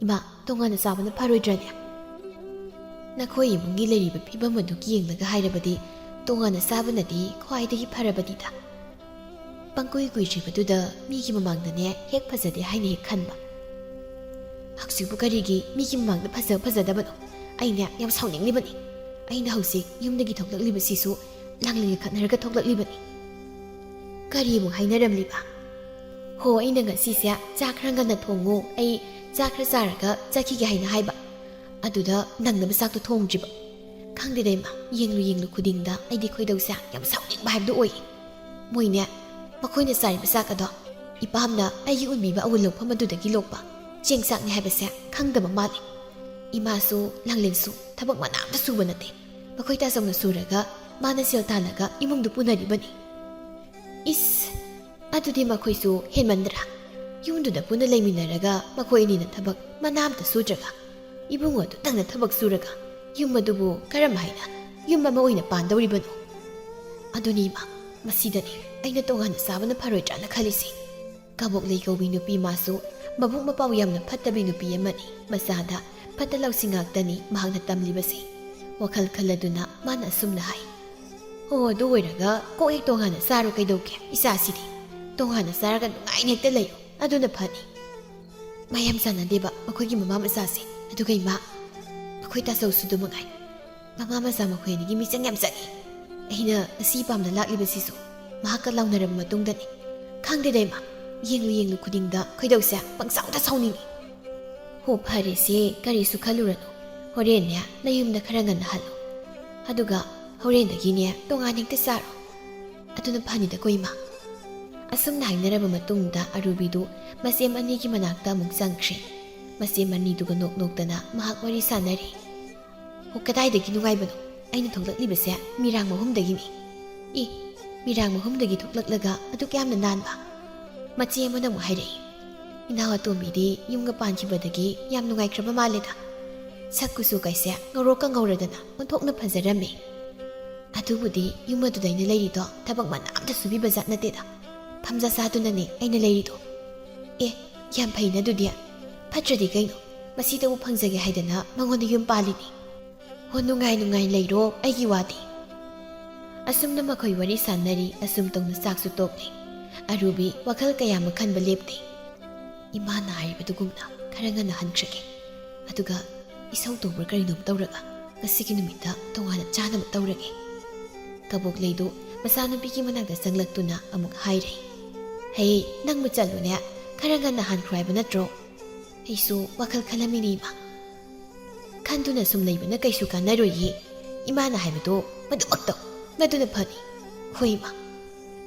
ꯏꯃꯥ, ꯇꯣꯉꯥꯟꯅ ꯆꯥꯕꯅ ꯐꯔꯣꯏꯗ꯭ꯔꯅꯦ? ꯅꯈꯣꯏ ꯏꯃꯨꯡꯒꯤ ꯂꯩꯔꯤꯕ ꯐꯤꯕꯝ ꯑꯗꯨ ꯌꯦꯡꯂꯒ ꯍꯥꯏꯔꯕꯗꯤ ꯇꯣꯉꯥꯟꯅ ꯆꯥꯕꯅꯗꯤ ꯈ꯭ꯋꯥꯏꯗꯒꯤ ꯐꯔꯕꯅꯤꯗ꯫ ꯄꯪꯀꯨꯏ ꯀꯨꯏꯗ꯭ꯔꯤꯕꯗꯨꯗ ꯃꯤꯒꯤ ꯃꯃꯥꯡꯗꯅꯦ ꯍꯦꯛ ꯐꯖꯗꯦ ꯍꯥꯏꯅ ꯍꯦꯛ ꯈꯟꯕ꯫ ꯍꯧꯖꯤꯛꯄꯨ ꯀꯔꯤꯒꯤ ꯃꯤꯒꯤ ꯃꯃꯥꯡꯗ ꯐꯖ ꯐꯖꯗꯕꯅꯣ? ꯑꯩꯅꯦ ꯌꯥꯝ ꯁꯥꯎꯅꯤꯡꯂꯤꯕꯅꯤ꯫ ꯑꯩꯅ ꯍꯧꯖꯤꯛ ꯌꯨꯝꯗꯒꯤ ꯊꯣꯛꯂꯛꯂꯤꯕꯁꯤꯁꯨ ꯂꯥꯡꯂꯩꯒ ꯈꯠꯅꯔꯒ ꯊꯣꯛꯂꯛꯂꯤꯕꯅꯤ꯫ ꯀꯔꯤ ꯑꯃꯨꯛ ꯍꯥꯏꯅꯔꯝꯂꯤꯕ? "ꯍꯣ, ꯑꯩꯅ ꯉꯁꯤꯁꯦ ꯆꯥꯛ ꯈꯔ ꯉꯟꯅ ꯊꯣꯡꯉꯨ, ꯑꯩ ꯆꯥꯛ ꯈꯔ ꯆꯥꯔꯒ ꯆꯠꯈꯤꯒꯦ" ꯍꯥꯏꯅ ꯍꯥꯏꯕ꯫ ꯑꯗꯨꯗ ꯅꯪꯅꯕ ꯆꯥꯛꯇꯣ ꯊꯣꯡꯗ꯭ꯔꯤꯕ꯫ ꯈꯪꯗꯦꯗ ꯏꯃꯥ, ꯌꯦꯡꯂꯨ ꯌꯦꯡꯂꯨ ꯈꯨꯗꯤꯡꯗ ꯑꯩꯗꯤ ꯈꯣꯏꯗꯧꯁꯦ ꯌꯥꯝ ꯁꯥꯎꯅꯤꯡꯕ ꯍꯥꯏꯕꯗꯨ ꯑꯣꯏ꯫ ꯃꯣꯏꯅꯦ, ꯃꯈꯣꯏꯅ ꯆꯥꯔꯤꯕ ꯆꯥꯛ ꯑꯗꯣ ꯏꯄꯥꯝꯅ ꯑꯩꯒꯤ ꯎꯟꯕꯤꯕ ꯑꯋꯨꯟ ꯂꯧꯐꯝ ꯑꯗꯨꯗꯒꯤ ꯂꯣꯛꯄ ꯆꯦꯡ ꯆꯥꯛꯅꯤ ꯍꯥꯏꯕꯁꯦ ꯈꯪꯗꯕ ꯃꯥꯜꯂꯤ꯫ ꯏꯃꯥꯁꯨ ꯂꯥꯡꯂꯦꯟꯁꯨ ꯊꯕꯛ ꯃꯅꯥ ꯑꯝꯇ ꯁꯨꯕ ꯅꯠꯇꯦ꯫ ꯃꯈꯣꯏ ꯇꯥꯆꯧꯅ ꯁꯨꯔꯒ ꯃꯥꯅ ꯁꯦꯜ ꯇꯥꯜꯂꯒ ꯏꯃꯨꯡꯗꯨ ꯄꯨꯅꯔꯤꯕꯅꯤ꯫ ꯏꯁ, ꯑꯗꯨꯗꯤ ꯃꯈꯣꯏꯁꯨ ꯍꯦꯟꯃꯟꯗ꯭ꯔꯥ? ꯌꯨꯝꯗꯨꯗ ꯄꯨꯟꯅ ꯂꯩꯃꯤꯟꯅꯔꯒ ꯃꯈꯣꯏ ꯑꯅꯤꯅ ꯊꯕꯛ ꯃꯅꯥ ꯑꯝꯇ ꯁꯨꯗ꯭ꯔꯒ, ꯏꯕꯨꯡꯉꯣ ꯑꯗꯨꯇꯪꯅ ꯊꯕꯛ ꯁꯨꯔꯒ ꯌꯨꯝ ꯑꯗꯨꯕꯨ ꯀꯔꯝ ꯍꯥꯏꯅ ꯌꯨꯝ ꯑꯃ ꯑꯣꯏꯅ ꯄꯥꯟꯗꯧꯔꯤꯕꯅꯣ? ꯑꯗꯨꯅꯤ ꯏꯃꯥ, ꯃꯁꯤꯗꯅꯤ ꯑꯩꯅ ꯇꯣꯉꯥꯟꯅ ꯆꯥꯕꯅ ꯐꯔꯣꯏꯗ꯭ꯔꯥꯅ ꯈꯜꯂꯤꯁꯤ꯫ ꯀꯕꯣꯛꯂꯩ ꯀꯧꯕꯤ ꯅꯨꯄꯤ ꯃꯥꯁꯨ ꯃꯕꯨꯛ ꯃꯄꯥꯎ ꯌꯥꯝꯅ ꯐꯠꯇꯕꯤ ꯅꯨꯄꯤ ꯑꯃꯅꯤ꯫ ꯃꯆꯥꯗ ꯐꯠꯇ ꯂꯧꯁꯤꯡ ꯉꯥꯛꯇꯅꯤ ꯃꯍꯥꯛꯅ ꯇꯝꯂꯤꯕꯁꯤ꯫ ꯋꯥꯈꯜ ꯈꯜꯂꯗꯨꯅ ꯃꯥꯅ ꯑꯁꯨꯝꯅ ꯍꯥꯏ, "ꯑꯣ, ꯑꯗꯨ ꯑꯣꯏꯔꯒ ꯀꯣꯛ ꯍꯦꯛ ꯇꯣꯉꯥꯟꯅ ꯆꯥꯔꯣ ꯀꯩꯗꯧꯒꯦ? ꯏꯆꯥꯁꯤꯗꯤ ꯇꯣꯉꯥꯟꯅ ꯆꯥꯔꯒ ꯅꯨꯡꯉꯥꯏꯅ ꯍꯦꯛꯇ ꯂꯩꯌꯨ, ꯑꯗꯨꯅ ꯐꯅꯤ꯫ ꯃꯌꯥꯝ ꯆꯥꯟꯅꯗꯦꯕ ꯃꯈꯣꯏꯒꯤ ꯃꯃꯥ ꯃꯆꯥꯁꯦ꯫ ꯑꯗꯨꯒ ꯏꯃꯥ, ꯃꯈꯣꯏ ꯇꯥꯆꯧꯁꯨ ꯑꯗꯨ ꯃꯉꯥꯏ꯫ ꯃꯃꯥ ꯃꯆꯥ ꯃꯈꯣꯏ ꯑꯅꯤꯒꯤ ꯃꯤꯆꯪ ꯌꯥꯝ ꯆꯪꯉꯤ꯫ ꯑꯩꯅ ꯉꯁꯤ ꯄꯥꯝꯅ ꯂꯥꯛꯂꯤꯕꯁꯤꯁꯨ ꯃꯍꯥꯛꯀ ꯂꯥꯎꯅꯔꯕ ꯃꯇꯨꯡꯗꯅꯤ꯫ ꯈꯪꯗꯦꯗ ꯏꯃꯥ, ꯌꯦꯡꯂꯨ ꯌꯦꯡꯂꯨ ꯈꯨꯗꯤꯡꯗ ꯈꯣꯏꯗꯧꯁꯦ ꯄꯪꯁꯥꯎꯗ ꯁꯥꯎꯅꯤꯡꯏ꯫ ꯍꯣ, ꯐꯔꯦꯁꯦ, ꯀꯔꯤꯁꯨ ꯈꯜꯂꯨꯔꯅꯨ꯫ ꯍꯣꯔꯦꯟꯅꯦ ꯅꯌꯨꯝꯗ ꯈꯔ ꯉꯟꯅ ꯍꯜꯂꯨ꯫ ꯑꯗꯨꯒ ꯍꯣꯔꯦꯟꯗꯒꯤꯅꯦ ꯇꯣꯉꯥꯟ ꯍꯦꯛꯇ ꯆꯥꯔꯣ꯫ ꯑꯗꯨꯅ ꯐꯅꯤꯗꯀꯣ ꯏꯃꯥ꯫ ꯑꯁꯨꯝꯅ ꯍꯥꯏꯅꯔꯕ ꯃꯇꯨꯡꯗ ꯑꯔꯨꯕꯤꯗꯨ ꯃꯆꯦꯝ ꯑꯅꯤꯒꯤ ꯃꯅꯥꯛꯇ ꯑꯃꯨꯛ ꯆꯪꯈ꯭ꯔꯦ꯫ ꯃꯆꯦꯝ ꯑꯅꯤꯗꯨꯒ ꯅꯣꯛ ꯅꯣꯛꯇꯅ ꯃꯍꯥꯛ ꯋꯥꯔꯤ ꯁꯥꯟꯅꯔꯤ꯫ ꯑꯣ, ꯀꯗꯥꯏꯗꯒꯤ ꯅꯨꯡꯉꯥꯏꯕꯅꯣ? ꯑꯩꯅ ꯊꯣꯛꯂꯛꯂꯤꯕꯁꯦ ꯃꯤꯔꯥꯡ ꯃꯍꯨꯝꯗꯒꯤꯅꯤ꯫ ꯏ, ꯃꯤꯔꯥꯡ ꯃꯍꯨꯝꯗꯒꯤ ꯊꯣꯛꯂꯛꯂꯒ ꯑꯗꯨꯛ ꯌꯥꯝꯅ ꯅꯥꯟꯕ? ꯃꯆꯦ ꯑꯃꯅ ꯑꯃꯨꯛ ꯍꯥꯏꯔꯛꯏ꯫ ꯏꯅꯥꯎ ꯑꯇꯣꯝꯕꯤꯗꯤ ꯌꯨꯝꯒ ꯄꯥꯟꯈꯤꯕꯗꯒꯤ ꯌꯥꯝ ꯅꯨꯡꯉꯥꯏꯈ꯭ꯔꯕ ꯃꯥꯜꯂꯦꯗ꯫ ꯁꯛ ꯀꯨꯆꯨ ꯀꯩꯁꯦ ꯉꯧꯔꯣꯛꯀ ꯉꯧꯔꯗꯅ ꯑꯣꯟꯊꯣꯛꯅ ꯐꯖꯔꯝꯃꯦ꯫ ꯑꯗꯨꯕꯨꯗꯤ ꯌꯨꯝ ꯑꯗꯨꯗ ꯑꯩꯅ ꯂꯩꯔꯤꯗꯣ ꯊꯕꯛ ꯃꯅꯥ ꯑꯝꯇ ꯁꯨꯕꯤꯕ ꯖꯥꯠ ꯅꯠꯇꯦꯗ꯫ ꯐꯝꯖꯥ ꯆꯥꯗꯨꯅꯅꯦ ꯑꯩꯅ ꯂꯩꯔꯤꯗꯣ꯫ ꯑꯦ, ꯌꯥꯝ ꯐꯩꯅ ꯑꯗꯨꯗꯤ꯫ ꯐꯠꯇ꯭ꯔꯗꯤ ꯀꯩꯅꯣ? ꯃꯁꯤꯗꯕꯨ ꯐꯪꯖꯒꯦ ꯍꯥꯏꯗꯅ ꯃꯉꯣꯟꯗ ꯌꯨꯝ ꯄꯥꯜꯂꯤꯅꯤ꯫ ꯍꯣ, ꯅꯨꯡꯉꯥꯏ ꯅꯨꯡꯉꯥꯏ ꯂꯩꯔꯣ, ꯑꯩꯒꯤ ꯋꯥꯗꯤ꯫ ꯑꯁꯨꯝꯅ ꯃꯈꯣꯏ ꯋꯥꯔꯤ ꯁꯥꯟꯅꯔꯤ, ꯑꯁꯨꯝ ꯇꯧꯅ ꯆꯥꯛꯁꯨ ꯇꯣꯛꯂꯦ꯫ ꯑꯔꯨꯕꯤ ꯋꯥꯈꯜ ꯀꯌꯥ ꯑꯃ ꯈꯟꯕ ꯂꯦꯞꯇꯦ꯫ ꯏꯃꯥꯅ ꯍꯥꯏꯔꯤꯕꯗꯨꯒꯨꯝꯅ ꯈꯔ ꯉꯟꯅ ꯍꯟꯈ꯭ꯔꯒꯦ꯫ ꯑꯗꯨꯒ ꯏꯁꯧ ꯇꯧꯕ꯭ꯔꯥ ꯀꯔꯤꯅꯣꯝ ꯇꯧꯔꯒ ꯉꯁꯤꯒꯤ ꯅꯨꯃꯤꯠꯇ ꯇꯣꯉꯥꯟꯅ ꯆꯥꯅꯕ ꯇꯧꯔꯒꯦ꯫ ꯀꯕꯣꯛꯂꯩꯗꯨ ꯃꯆꯥꯅꯨꯄꯤꯒꯤ ꯃꯅꯥꯛꯇ ꯆꯪꯂꯛꯇꯨꯅ ꯑꯃꯨꯛ ꯍꯥꯏꯔꯦ꯫ ꯍꯦ, ꯅꯪꯕꯨ ꯆꯠꯂꯨꯅꯦ, ꯈꯔ ꯉꯟꯅ ꯍꯟꯈ꯭ꯔꯣ ꯍꯥꯏꯕ ꯅꯠꯇ꯭ꯔꯣ? ꯑꯩꯁꯨ ꯋꯥꯈꯜ ꯈꯜꯂꯝꯃꯤꯅꯤ ꯏꯃꯥ꯫ ꯈꯟꯗꯨꯅ ꯁꯨꯝ ꯂꯩꯕꯅ ꯀꯩꯁꯨ ꯀꯥꯟꯅꯔꯣꯏꯌꯦ꯫ ꯏꯃꯥꯅ ꯍꯥꯏꯕꯗꯣ ꯃꯗꯨꯃꯛ ꯇꯧ, ꯃꯗꯨꯅ ꯐꯅꯤ꯫ ꯍꯣꯏ ꯏꯃꯥ꯫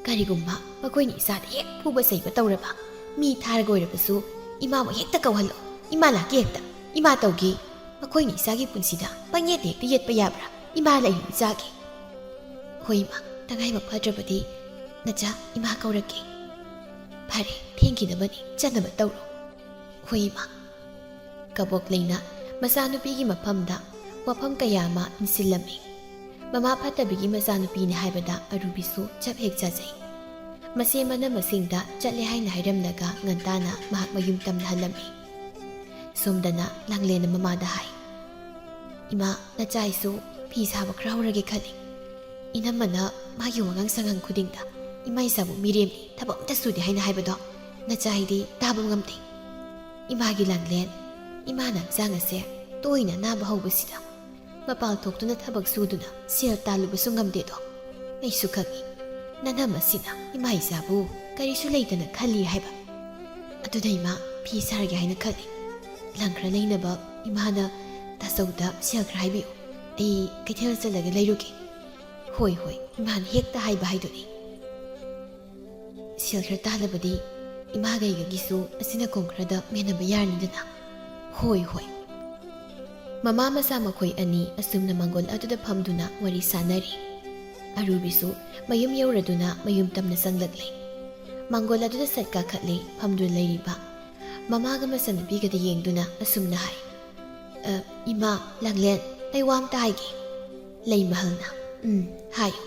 ꯀꯔꯤꯒꯨꯝꯕ ꯃꯈꯣꯏꯅ ꯏꯆꯥꯗ ꯍꯦꯛ ꯐꯨꯕ ꯆꯩꯕ ꯇꯧꯔꯕ, ꯃꯤ ꯊꯥꯔꯒ ꯑꯣꯏꯔꯕꯁꯨ ꯏꯃꯥꯕꯨ ꯍꯦꯛꯇ ꯀꯧꯍꯜꯂꯣ꯫ ꯏꯃꯥ ꯂꯥꯛꯀꯦ ꯍꯦꯛꯇ, ꯏꯃꯥ ꯇꯧꯒꯦ꯫ ꯃꯈꯣꯏꯅ ꯏꯆꯥꯒꯤ ꯄꯨꯟꯁꯤꯗ ꯄꯪꯌꯦꯠꯇ ꯍꯦꯛꯇ ꯌꯦꯠꯄ ꯌꯥꯕ꯭ꯔꯥ? ꯏꯃꯥ ꯂꯩꯔꯤ ꯏꯆꯥꯒꯤ꯫ ꯍꯣꯏ ꯏꯃꯥ, ꯇꯉꯥꯏꯃꯛ ꯐꯗ꯭ꯔꯕꯗꯤ ꯅꯆꯥ ꯏꯃꯥ ꯀꯧꯔꯛꯀꯦ꯫ ꯐꯔꯦ, ꯊꯦꯡꯈꯤꯅꯕꯅꯤ, ꯆꯠꯅꯕ ꯇꯧꯔꯣ꯫ ꯍꯣꯏ ꯏꯃꯥ꯫ ꯀꯕꯣꯛꯂꯩꯅ ꯃꯆꯥꯅꯨꯄꯤꯒꯤ ꯃꯐꯝꯗ ꯋꯥꯐꯝ ꯀꯌꯥ ꯑꯃ ꯏꯟꯁꯤꯜꯂꯝꯃꯤ꯫ ꯃꯃꯥ ꯐꯠꯇꯕꯤꯒꯤ ꯃꯆꯥꯅꯨꯄꯤꯅꯤ ꯍꯥꯏꯕꯗ ꯑꯔꯨꯕꯤꯁꯨ ꯆꯞ ꯍꯦꯛ ꯆꯥꯖꯩ꯫ ꯃꯆꯦ ꯃꯅꯝꯃꯁꯤꯡꯗ ꯆꯠꯂꯦ ꯍꯥꯏꯅ ꯍꯥꯏꯔꯝꯂꯒ ꯉꯟꯇꯥꯅ ꯃꯍꯥꯛ ꯃꯌꯨꯝ ꯇꯝꯅꯍꯜꯂꯝꯃꯤ꯫ ꯁꯣꯝꯗꯅ ꯂꯥꯡꯂꯦꯟꯅ ꯃꯃꯥꯗ ꯍꯥꯏ, "ꯏꯃꯥ, ꯅꯆꯥ ꯑꯩꯁꯨ ꯐꯤ ꯁꯥꯕ ꯈꯔ ꯍꯧꯔꯒꯦ ꯈꯜꯂꯤ꯫ ꯏꯅꯝꯃꯅ ꯃꯥꯒꯤ ꯋꯥꯉꯥꯡ ꯁꯉꯥꯡ ꯈꯨꯗꯤꯡꯗ ꯏꯃꯥ ꯏꯆꯥꯕꯨ ꯃꯤꯔꯦꯝꯅꯤ, ꯊꯕꯛ ꯑꯝꯇ ꯁꯨꯗꯦ ꯍꯥꯏꯅ ꯍꯥꯏꯕꯗꯣ ꯅꯆꯥ ꯑꯩꯗꯤ ꯇꯥꯕ ꯉꯝꯗꯦ꯫ ꯏꯃꯥꯒꯤ ꯂꯥꯡꯂꯦꯟ, ꯏꯃꯥꯅ ꯍꯛꯆꯥꯡ ꯑꯁꯦ ꯇꯣꯏꯅ ꯑꯅꯥꯕ ꯍꯧꯕꯁꯤꯗ ꯃꯄꯥꯜ ꯊꯣꯛꯇꯨꯅ ꯊꯕꯛ ꯁꯨꯗꯨꯅ ꯁꯦꯜ ꯇꯥꯜꯂꯨꯕꯁꯨ ꯉꯝꯗꯦꯗꯣ ꯑꯩꯁꯨ ꯈꯪꯏ꯫ ꯅꯅꯝ ꯑꯁꯤꯅ ꯏꯃꯥ ꯏꯆꯥꯕꯨ ꯀꯔꯤꯁꯨ ꯂꯩꯇꯅ ꯈꯜꯂꯤ ꯍꯥꯏꯕ꯫ ꯑꯗꯨꯅ ꯏꯃꯥ, ꯐꯤ ꯁꯥꯔꯒꯦ ꯍꯥꯏꯅ ꯈꯜꯂꯤ꯫ ꯂꯪ ꯈꯔ ꯂꯩꯅꯕ ꯏꯃꯥꯅ ꯇꯥꯆꯧꯗ ꯁꯦꯜ ꯈꯔ ꯍꯥꯏꯕꯤꯌꯨ꯫ ꯑꯩ ꯀꯩꯊꯦꯜ ꯆꯠꯂꯒ ꯂꯩꯔꯨꯒꯦ꯫ ꯍꯣꯏ, ꯍꯣꯏ, ꯏꯃꯥꯅ ꯍꯦꯛꯇ ꯍꯥꯏꯕ ꯍꯥꯏꯗꯨꯅꯤ꯫ ꯁꯦꯜ ꯈꯔ ꯇꯥꯜꯂꯕꯗꯤ ꯏꯃꯥꯒ ꯑꯩꯒꯒꯤꯁꯨ ꯑꯁꯤꯅ ꯀꯣꯝ ꯈꯔꯗ ꯃꯦꯟꯅꯕ ꯌꯥꯔꯅꯤꯗꯅ꯫ ꯍꯣꯏ, ꯍꯣꯏ꯫ ꯃꯃꯥ ꯃꯆꯥ ꯃꯈꯣꯏ ꯑꯅꯤ ꯑꯁꯨꯝꯅ ꯃꯥꯡꯒꯣꯜ ꯑꯗꯨꯗ ꯐꯝꯗꯨꯅ ꯋꯥꯔꯤ ꯁꯥꯟꯅꯔꯤ꯫ ꯑꯔꯨꯕꯤꯁꯨ ꯃꯌꯨꯝ ꯌꯧꯔꯗꯨꯅ ꯃꯌꯨꯝ ꯇꯝꯅ ꯆꯪꯂꯛꯂꯦ꯫ ꯃꯥꯡꯒꯣꯜ ꯑꯗꯨꯗ ꯁꯠ ꯀꯥꯈꯠꯂꯦ ꯐꯝꯗꯨꯅ ꯂꯩꯔꯤꯕ ꯃꯃꯥꯒ ꯃꯆꯟꯅꯨꯄꯤꯒꯗ ꯌꯦꯡꯗꯨꯅ ꯑꯁꯨꯝꯅ ꯍꯥꯏ, "ꯑ, ꯏꯃꯥ, ꯂꯥꯡꯂꯦꯟ, ꯑꯩ ꯋꯥ ꯑꯝꯇ ꯍꯥꯏꯒꯦ꯫" ꯂꯩꯃꯍꯜꯅ, "ꯎꯝ, ꯍꯥꯏꯌꯨ꯫"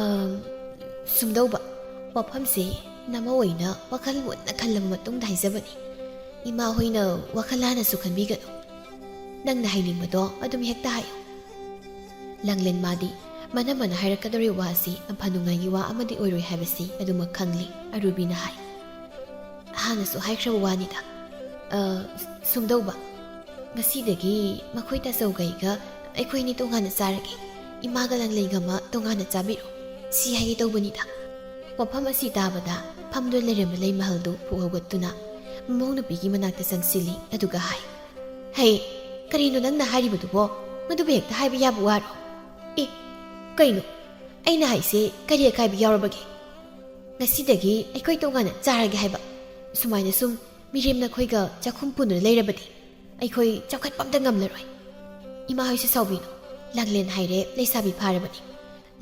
"ꯑꯝ, ꯁꯨꯝꯗꯧꯕ, ꯋꯥꯐꯝꯁꯦ ꯅꯃꯧ ꯑꯣꯏꯅ ꯋꯥꯈꯜ ꯃꯨꯟꯅ ꯈꯜꯂꯕ ꯃꯇꯨꯡꯗ ꯍꯥꯏꯖꯕꯅꯤ꯫ ꯏꯃꯥ ꯍꯣꯏꯅ ꯋꯥꯈꯜ ꯍꯥꯟꯅꯁꯨ ꯈꯟꯕꯤꯒꯅꯨ꯫ ꯅꯪꯅ ꯍꯥꯏꯅꯤꯡꯕꯗꯣ ꯑꯗꯨꯝ ꯍꯦꯛꯇ ꯍꯥꯏꯌꯨ꯫" ꯂꯥꯡꯂꯦꯟ ꯃꯥꯗꯤ ꯃꯅꯝꯃꯅ ꯍꯥꯏꯔꯛꯀꯗꯧꯔꯤꯕ ꯋꯥꯁꯤ ꯌꯥꯝ ꯐꯅꯉꯥꯏꯒꯤ ꯋꯥ ꯑꯃꯗꯤ ꯑꯣꯏꯔꯣꯏ ꯍꯥꯏꯕꯁꯤ ꯑꯗꯨꯃꯛ ꯈꯪꯂꯤ꯫ ꯑꯔꯨꯕꯤꯅ ꯍꯥꯏ, "ꯍꯥꯟꯅꯁꯨ ꯍꯥꯏꯈ꯭ꯔꯕ ꯋꯥꯅꯤꯗ꯫ ꯑ, ꯁꯨꯝꯗꯧꯕ, ꯉꯁꯤꯗꯒꯤ ꯃꯈꯣꯏ ꯇꯥꯆꯧꯒꯩꯒ ꯑꯩꯈꯣꯏ ꯑꯅꯤ ꯇꯣꯉꯥꯟꯅ ꯆꯥꯔꯒꯦ꯫ ꯏꯃꯥꯒ ꯂꯥꯡꯂꯦꯟꯒ ꯑꯃ ꯇꯣꯉꯥꯟꯅ ꯆꯥꯕꯤꯔꯣ꯫ ꯁꯤ ꯍꯥꯏꯒꯦ ꯇꯧꯕꯅꯤꯗ꯫" ꯋꯥꯐꯝ ꯑꯁꯤ ꯇꯥꯕꯗ ꯐꯝꯗꯨꯅ ꯂꯩꯔꯝꯕ ꯂꯩꯃꯍꯜꯗꯨ ꯄꯨꯛ ꯍꯧꯒꯠꯇꯨꯅ ꯃꯃꯧ ꯅꯨꯄꯤꯒꯤ ꯃꯅꯥꯛꯇ ꯆꯪꯁꯤꯜꯂꯤ꯫ ꯑꯗꯨꯒ ꯍꯥꯏ, "ꯍꯩ, ꯀꯔꯤꯅꯣ ꯅꯪꯅ ꯍꯥꯏꯔꯤꯕꯗꯨꯕꯣ? ꯃꯗꯨꯕꯨ ꯍꯦꯛꯇ ꯍꯥꯏꯕ ꯌꯥꯕ ꯋꯥꯔꯣ? ꯑꯦ, ꯀꯩꯅꯣ? ꯑꯩꯅ ꯍꯥꯏꯁꯦ ꯀꯔꯤ ꯑꯀꯥꯏꯕ ꯌꯥꯎꯔꯕꯒꯦ? ꯉꯁꯤꯗꯒꯤ ꯑꯩꯈꯣꯏ ꯇꯣꯉꯥꯟꯅ ꯆꯥꯔꯒꯦ ꯍꯥꯏꯕ꯫ ꯁꯨꯃꯥꯏꯅ ꯁꯨꯝ ꯃꯤꯔꯦꯝ ꯅꯈꯣꯏꯒ ꯆꯥꯛꯈꯨꯝ ꯄꯨꯟꯗꯨꯅ ꯂꯩꯔꯕꯗꯤ ꯑꯩꯈꯣꯏ ꯆꯥꯎꯈꯠꯄ ꯑꯝꯇ ꯉꯝꯂꯔꯣꯏ꯫ ꯏꯃꯥ ꯍꯣꯏꯁꯨ ꯁꯥꯎꯕꯤꯅꯨ꯫ ꯂꯥꯡꯂꯦꯟ ꯍꯥꯏꯔꯦ ꯂꯩꯁꯥꯕꯤ ꯐꯥꯔꯕꯅꯤ꯫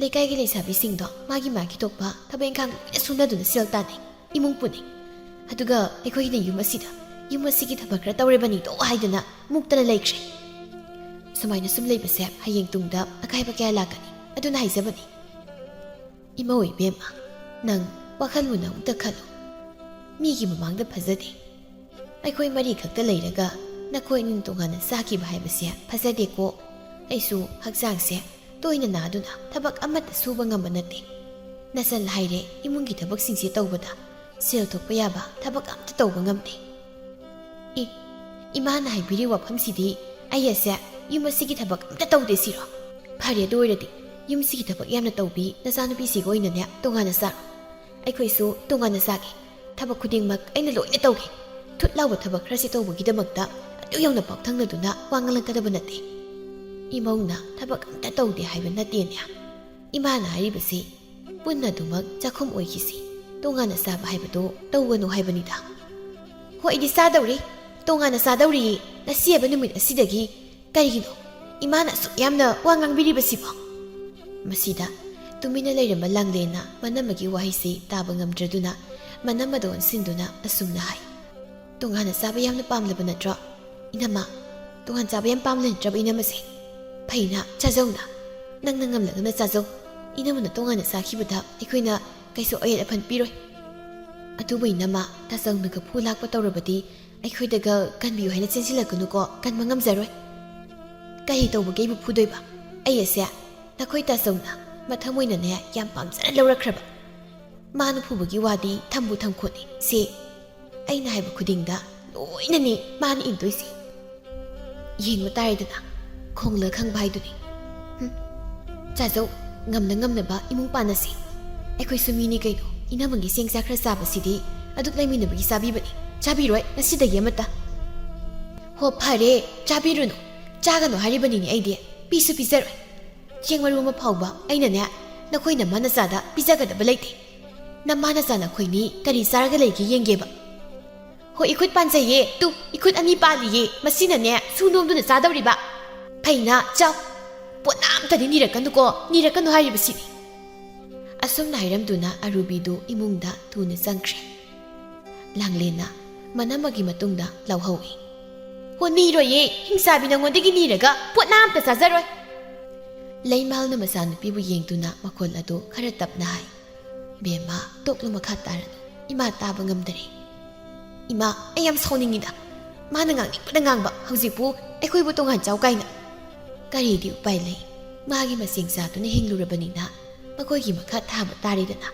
ꯂꯩꯀꯥꯏꯒꯤ ꯂꯩꯁꯥꯕꯤꯁꯤꯡꯗꯣ ꯃꯥꯒꯤ ꯃꯥꯒꯤ ꯊꯣꯛꯄ ꯊꯕꯛ ꯏꯪꯈꯥꯡ ꯂꯣꯏꯅ ꯁꯨꯅꯗꯨꯅ ꯁꯦꯜ ꯇꯥꯟꯅꯩ꯫ ꯏꯃꯨꯡ ꯄꯨꯅꯩ꯫ ꯑꯗꯨꯒ ꯑꯩꯈꯣꯏꯒꯤꯅ ꯌꯨꯝ ꯑꯁꯤꯗ, ꯌꯨꯝ ꯑꯁꯤꯒꯤ ꯊꯕꯛ ꯈꯔ ꯇꯧꯔꯤꯕꯅꯤꯗꯣ ꯍꯥꯏꯗꯅ ꯃꯨꯛꯇꯅ ꯂꯩꯈ꯭ꯔꯦ꯫ ꯁꯨꯃꯥꯏꯅ ꯁꯨꯝ ꯂꯩꯕꯁꯦ ꯍꯌꯦꯡ ꯇꯨꯡꯗ ꯑꯀꯥꯏꯕ ꯀꯌꯥ ꯂꯥꯛꯀꯅꯤ꯫ ꯑꯗꯨꯅ ꯍꯥꯏꯖꯕꯅꯤ꯫" "ꯏꯃꯧ ꯏꯕꯦꯝꯃ, ꯅꯪ ꯋꯥꯈꯜ ꯃꯨꯟꯅ ꯑꯃꯨꯛꯇ ꯈꯜꯂꯨ꯫ ꯃꯤꯒꯤ ꯃꯃꯥꯡꯗ ꯐꯖꯗꯦ꯫ ꯑꯩꯈꯣꯏ ꯃꯔꯤ ꯈꯛꯇ ꯂꯩꯔꯒ ꯅꯈꯣꯏ ꯑꯅꯤꯅ ꯇꯣꯉꯥꯟꯅ ꯆꯥꯈꯤꯕ ꯍꯥꯏꯕꯁꯦ ꯐꯖꯗꯦꯀꯣ꯫ ꯑꯩꯁꯨ ꯍꯛꯆꯥꯡꯁꯦ ꯇꯣꯏꯅ ꯅꯥꯗꯨꯅ ꯊꯕꯛ ꯑꯃꯠꯇ ꯁꯨꯕ ꯉꯝꯕ ꯅꯠꯇꯦ꯫ ꯅꯆꯜ ꯍꯥꯏꯔꯦ, ꯏꯃꯨꯡꯒꯤ ꯊꯕꯛꯁꯤꯡꯁꯦ ꯇꯧꯕꯗ ꯁꯦꯜ ꯊꯣꯛꯄ ꯌꯥꯕ ꯊꯕꯛ ꯑꯝꯇ ꯇꯧꯕ ꯉꯝꯗꯦ꯫" "ꯑꯦ, ꯏꯃꯥꯅ ꯍꯥꯏꯕꯤꯔꯤ ꯋꯥꯐꯝꯁꯤꯗꯤ ꯑꯩ ꯑꯁꯦ ꯌꯨꯝ ꯑꯁꯤꯒꯤ ꯊꯕꯛ ꯑꯝꯇ ꯇꯧꯗꯦ ꯁꯤꯔꯣ? ꯐꯔꯦ, ꯑꯗꯨ ꯑꯣꯏꯔꯗꯤ ꯌꯨꯝꯁꯤꯒꯤ ꯊꯕꯛ ꯌꯥꯝꯅ ꯇꯧꯕꯤ ꯅꯆꯥꯅꯨꯄꯤꯁꯤꯒ ꯑꯣꯏꯅꯅꯦ ꯇꯣꯉꯥꯟꯅ ꯆꯥꯔꯣ꯫ ꯑꯩꯈꯣꯏꯁꯨ ꯇꯣꯉꯥꯟꯅ ꯆꯥꯒꯦ꯫ ꯊꯕꯛ ꯈꯨꯗꯤꯡꯃꯛ ꯑꯩꯅ ꯂꯣꯏꯅ ꯇꯧꯒꯦ꯫ ꯊꯨꯠ ꯂꯥꯎꯕ ꯊꯕꯛ ꯈꯔꯁꯤ ꯇꯧꯕꯒꯤꯗꯃꯛꯇ ꯑꯗꯨ ꯌꯧꯅ ꯄꯥꯎꯊꯪꯅꯗꯨꯅ ꯋꯥ ꯉꯥꯡꯂꯛꯀꯗꯕ ꯅꯠꯇꯦ꯫ ꯏꯃꯧꯅ ꯊꯕꯛ ꯑꯝꯇ ꯇꯧꯗꯦ ꯍꯥꯏꯕ ꯅꯠꯇꯦꯅꯦ꯫ ꯏꯃꯥꯅ ꯍꯥꯏꯔꯤꯕꯁꯤ ꯄꯨꯟꯅ ꯑꯗꯨꯃꯛ ꯆꯥꯛꯈꯨꯝ ꯑꯣꯏꯈꯤꯁꯤ꯫ ꯇꯣꯉꯥꯟꯅ ꯆꯥꯕ ꯍꯥꯏꯕꯗꯨ ꯇꯧꯒꯅꯨ ꯍꯥꯏꯕꯅꯤꯗ꯫ ꯍꯣꯏ, ꯑꯩꯗꯤ ꯆꯥꯗꯧꯔꯤ꯫ ꯇꯣꯉꯥꯟꯅ ꯆꯥꯗꯧꯔꯤꯌꯦ꯫ ꯉꯁꯤ ꯍꯥꯏꯕ ꯅꯨꯃꯤꯠ ꯑꯁꯤꯗꯒꯤ ꯀꯔꯤꯒꯤꯅꯣ ꯏꯃꯥꯅ ꯑꯁꯨꯛ ꯌꯥꯝꯅ ꯋꯥ ꯉꯥꯡꯕꯤꯔꯤꯕꯁꯤꯕꯣ? ꯃꯁꯤꯗ ꯇꯨꯃꯤꯟꯅ ꯂꯩꯔꯝꯕ ꯂꯥꯡꯂꯦꯟꯅ ꯃꯅꯝꯃꯒꯤ ꯋꯥꯍꯩꯁꯤ ꯇꯥꯕ ꯉꯝꯗ꯭ꯔꯗꯨꯅ ꯃꯅꯝꯃꯗ ꯑꯣꯟꯁꯤꯟꯗꯨꯅ ꯑꯁꯨꯝꯅ ꯍꯥꯏ, "ꯇꯣꯉꯥꯟꯅ ꯆꯥꯕ ꯌꯥꯝꯅ ꯄꯥꯝꯂꯕ ꯅꯠꯇ꯭ꯔꯣ? ꯏꯅꯝꯃ, ꯇꯣꯉꯥꯟ ꯆꯥꯕ ꯌꯥꯝ ꯄꯥꯝꯂꯦ ꯅꯠꯇ꯭ꯔꯕ ꯏꯅꯝꯃꯁꯦ? ꯐꯩꯅ, ꯆꯥꯖꯧꯅ꯫ ꯅꯪꯅ ꯉꯝꯂꯒꯅ ꯆꯥꯖꯧ꯫ ꯏꯅꯝꯃꯅ ꯇꯣꯉꯥꯟꯅ ꯆꯥꯈꯤꯕꯗ ꯑꯩꯈꯣꯏꯅ ꯀꯩꯁꯨ ꯑꯌꯦꯠ ꯑꯄꯟ ꯄꯤꯔꯣꯏ꯫ ꯑꯗꯨꯕꯨ ꯏꯅꯝꯃ, ꯇꯥꯆꯧꯅꯒ ꯐꯨ ꯂꯥꯛꯄ ꯇꯧꯔꯕꯗꯤ ꯑꯩꯈꯣꯏꯗꯒ ꯀꯟꯕꯤꯌꯨ ꯍꯥꯏꯅ ꯆꯦꯟꯁꯤꯜꯂꯛꯀꯅꯨꯀꯣ, ꯀꯟꯕ ꯉꯝꯖꯔꯣꯏ꯫" "ꯀꯔꯤ ꯇꯧꯕꯒꯤ ꯑꯩꯕꯨ ꯐꯨꯗꯣꯏꯕ? ꯑꯩ ꯑꯁꯦ ꯅꯈꯣꯏ ꯇꯥꯆꯧꯅ ꯃꯊꯪ ꯑꯣꯏꯅꯅꯦ ꯌꯥꯝ ꯄꯥꯝꯖꯅ ꯂꯧꯔꯛꯈ꯭ꯔꯕ꯫ ꯃꯥꯅ ꯐꯨꯕꯒꯤ ꯋꯥꯗꯤ ꯊꯝꯕꯨ ꯊꯝꯈꯣꯅꯦ꯫ ꯁꯦ, ꯑꯩꯅ ꯍꯥꯏꯕ ꯈꯨꯗꯤꯡꯗ ꯂꯣꯏꯅꯅꯦ ꯃꯥꯅ ꯏꯟꯗꯣꯏꯁꯦ꯫ ꯌꯦꯡꯕ ꯇꯥꯔꯦꯗꯅ, ꯈꯣꯡꯂ ꯈꯪꯕ ꯍꯥꯏꯗꯨꯅꯤ꯫" ꯍꯨꯝ꯫ "ꯆꯥꯖꯧ, ꯉꯝꯅ ꯉꯝꯅꯕ ꯏꯃꯨꯡ ꯄꯥꯟꯅꯁꯤ꯫ ꯑꯩꯈꯣꯏꯁꯨ ꯃꯤꯅꯤ ꯀꯩꯅꯣ, ꯏꯅꯝꯃꯒꯤ ꯆꯦꯡ ꯆꯥꯛ ꯈꯔ ꯆꯥꯕꯁꯤꯗꯤ ꯑꯗꯨꯛ ꯂꯩꯃꯤꯟꯅꯕꯒꯤ ꯆꯥꯕꯤꯕꯅꯤ꯫ ꯆꯥꯕꯤꯔꯣꯏ ꯉꯁꯤꯗꯒꯤ ꯑꯃꯠꯇ꯫" "ꯍꯣ ꯐꯔꯦ, ꯆꯥꯕꯤꯔꯨꯅꯨ꯫ ꯆꯥꯒꯅꯨ ꯍꯥꯏꯔꯤꯕꯅꯤꯅꯦ ꯑꯩꯗꯤ꯫ ꯄꯤꯁꯨ ꯄꯤꯖꯔꯣꯏ꯫ ꯆꯦꯡ ꯃꯔꯨ ꯑꯃ ꯐꯥꯎꯕ ꯑꯩꯅꯅꯦ ꯅꯈꯣꯏ ꯅꯃꯥ ꯅꯆꯥꯗ ꯄꯤꯖꯒꯗꯕ ꯂꯩꯇꯦ꯫ ꯅꯃꯥ ꯅꯆꯥ ꯅꯈꯣꯏꯅꯤ ꯀꯔꯤ ꯆꯥꯔꯒ ꯂꯩꯒꯦ ꯌꯦꯡꯒꯦꯕ꯫" "ꯍꯣꯏ, ꯏꯈꯨꯠ ꯄꯥꯟꯖꯩꯌꯦ꯫ ꯇꯨ, ꯏꯈꯨꯠ ꯑꯅꯤ ꯄꯥꯜꯂꯤꯌꯦ꯫ ꯃꯁꯤꯅꯅꯦ ꯁꯨ ꯅꯣꯝꯗꯨꯅ ꯆꯥꯗꯧꯔꯤꯕ꯫ ꯐꯩꯅ, ꯆꯥꯎ꯫ ꯄꯣꯠ ꯑꯝꯇꯗꯤ ꯅꯤꯔꯛꯀꯅꯨꯀꯣ, ꯅꯤꯔꯛꯀꯅꯨ ꯍꯥꯏꯔꯤꯕꯁꯤꯅꯤ꯫" ꯑꯁꯨꯝꯅ ꯍꯥꯏꯔꯝꯗꯨꯅ ꯑꯔꯨꯕꯤꯗꯨ ꯏꯃꯨꯡꯗ ꯊꯨꯅ ꯆꯪꯈ꯭ꯔꯦ꯫ ꯂꯥꯡꯂꯦꯟꯅ ꯃꯅꯝꯃꯒꯤ ꯃꯇꯨꯡꯗ ꯂꯥꯎꯍꯧꯏ, "ꯍꯣ, ꯅꯤꯔꯣꯏꯌꯦ꯫ ꯍꯤꯡꯆꯥꯕꯤ ꯅꯉꯣꯟꯗꯒꯤ ꯅꯤꯔꯒ ꯄꯣꯠ ꯑꯝꯇ ꯆꯥꯖꯔꯣꯏ꯫" ꯂꯩꯃꯥꯜꯅ ꯃꯆꯥꯅꯨꯄꯤꯕꯨ ꯌꯦꯡꯗꯨꯅ ꯃꯈꯣꯜ ꯑꯗꯨ ꯈꯔ ꯇꯞꯅ ꯍꯥꯏ, "ꯕꯦꯝꯃ, ꯇꯣꯛꯂꯨ, ꯃꯈꯥ ꯇꯥꯔꯅꯨ꯫ ꯏꯃꯥ ꯇꯥꯕ ꯉꯝꯗꯔꯦ꯫" "ꯏꯃꯥ, ꯑꯩ ꯌꯥꯝ ꯁꯥꯎꯅꯤꯡꯉꯤꯗ꯫ ꯃꯥꯅ ꯉꯥꯡꯅꯤꯡꯕꯗ ꯉꯥꯡꯕ, ꯍꯧꯖꯤꯛꯄꯨ ꯑꯩꯈꯣꯏꯕꯨ ꯇꯣꯉꯥꯟ ꯆꯥꯎ ꯀꯥꯏꯅ꯫ ꯀꯔꯤꯗꯤ ꯎꯄꯥꯏ ꯂꯩ? ꯃꯥꯒꯤ ꯃꯆꯦꯡ ꯆꯥꯗꯨꯅ ꯍꯤꯡꯂꯨꯔꯕꯅꯤꯅ ꯃꯈꯣꯏꯒꯤ ꯃꯈꯥ ꯊꯥꯕ ꯇꯥꯔꯦꯗꯅ꯫"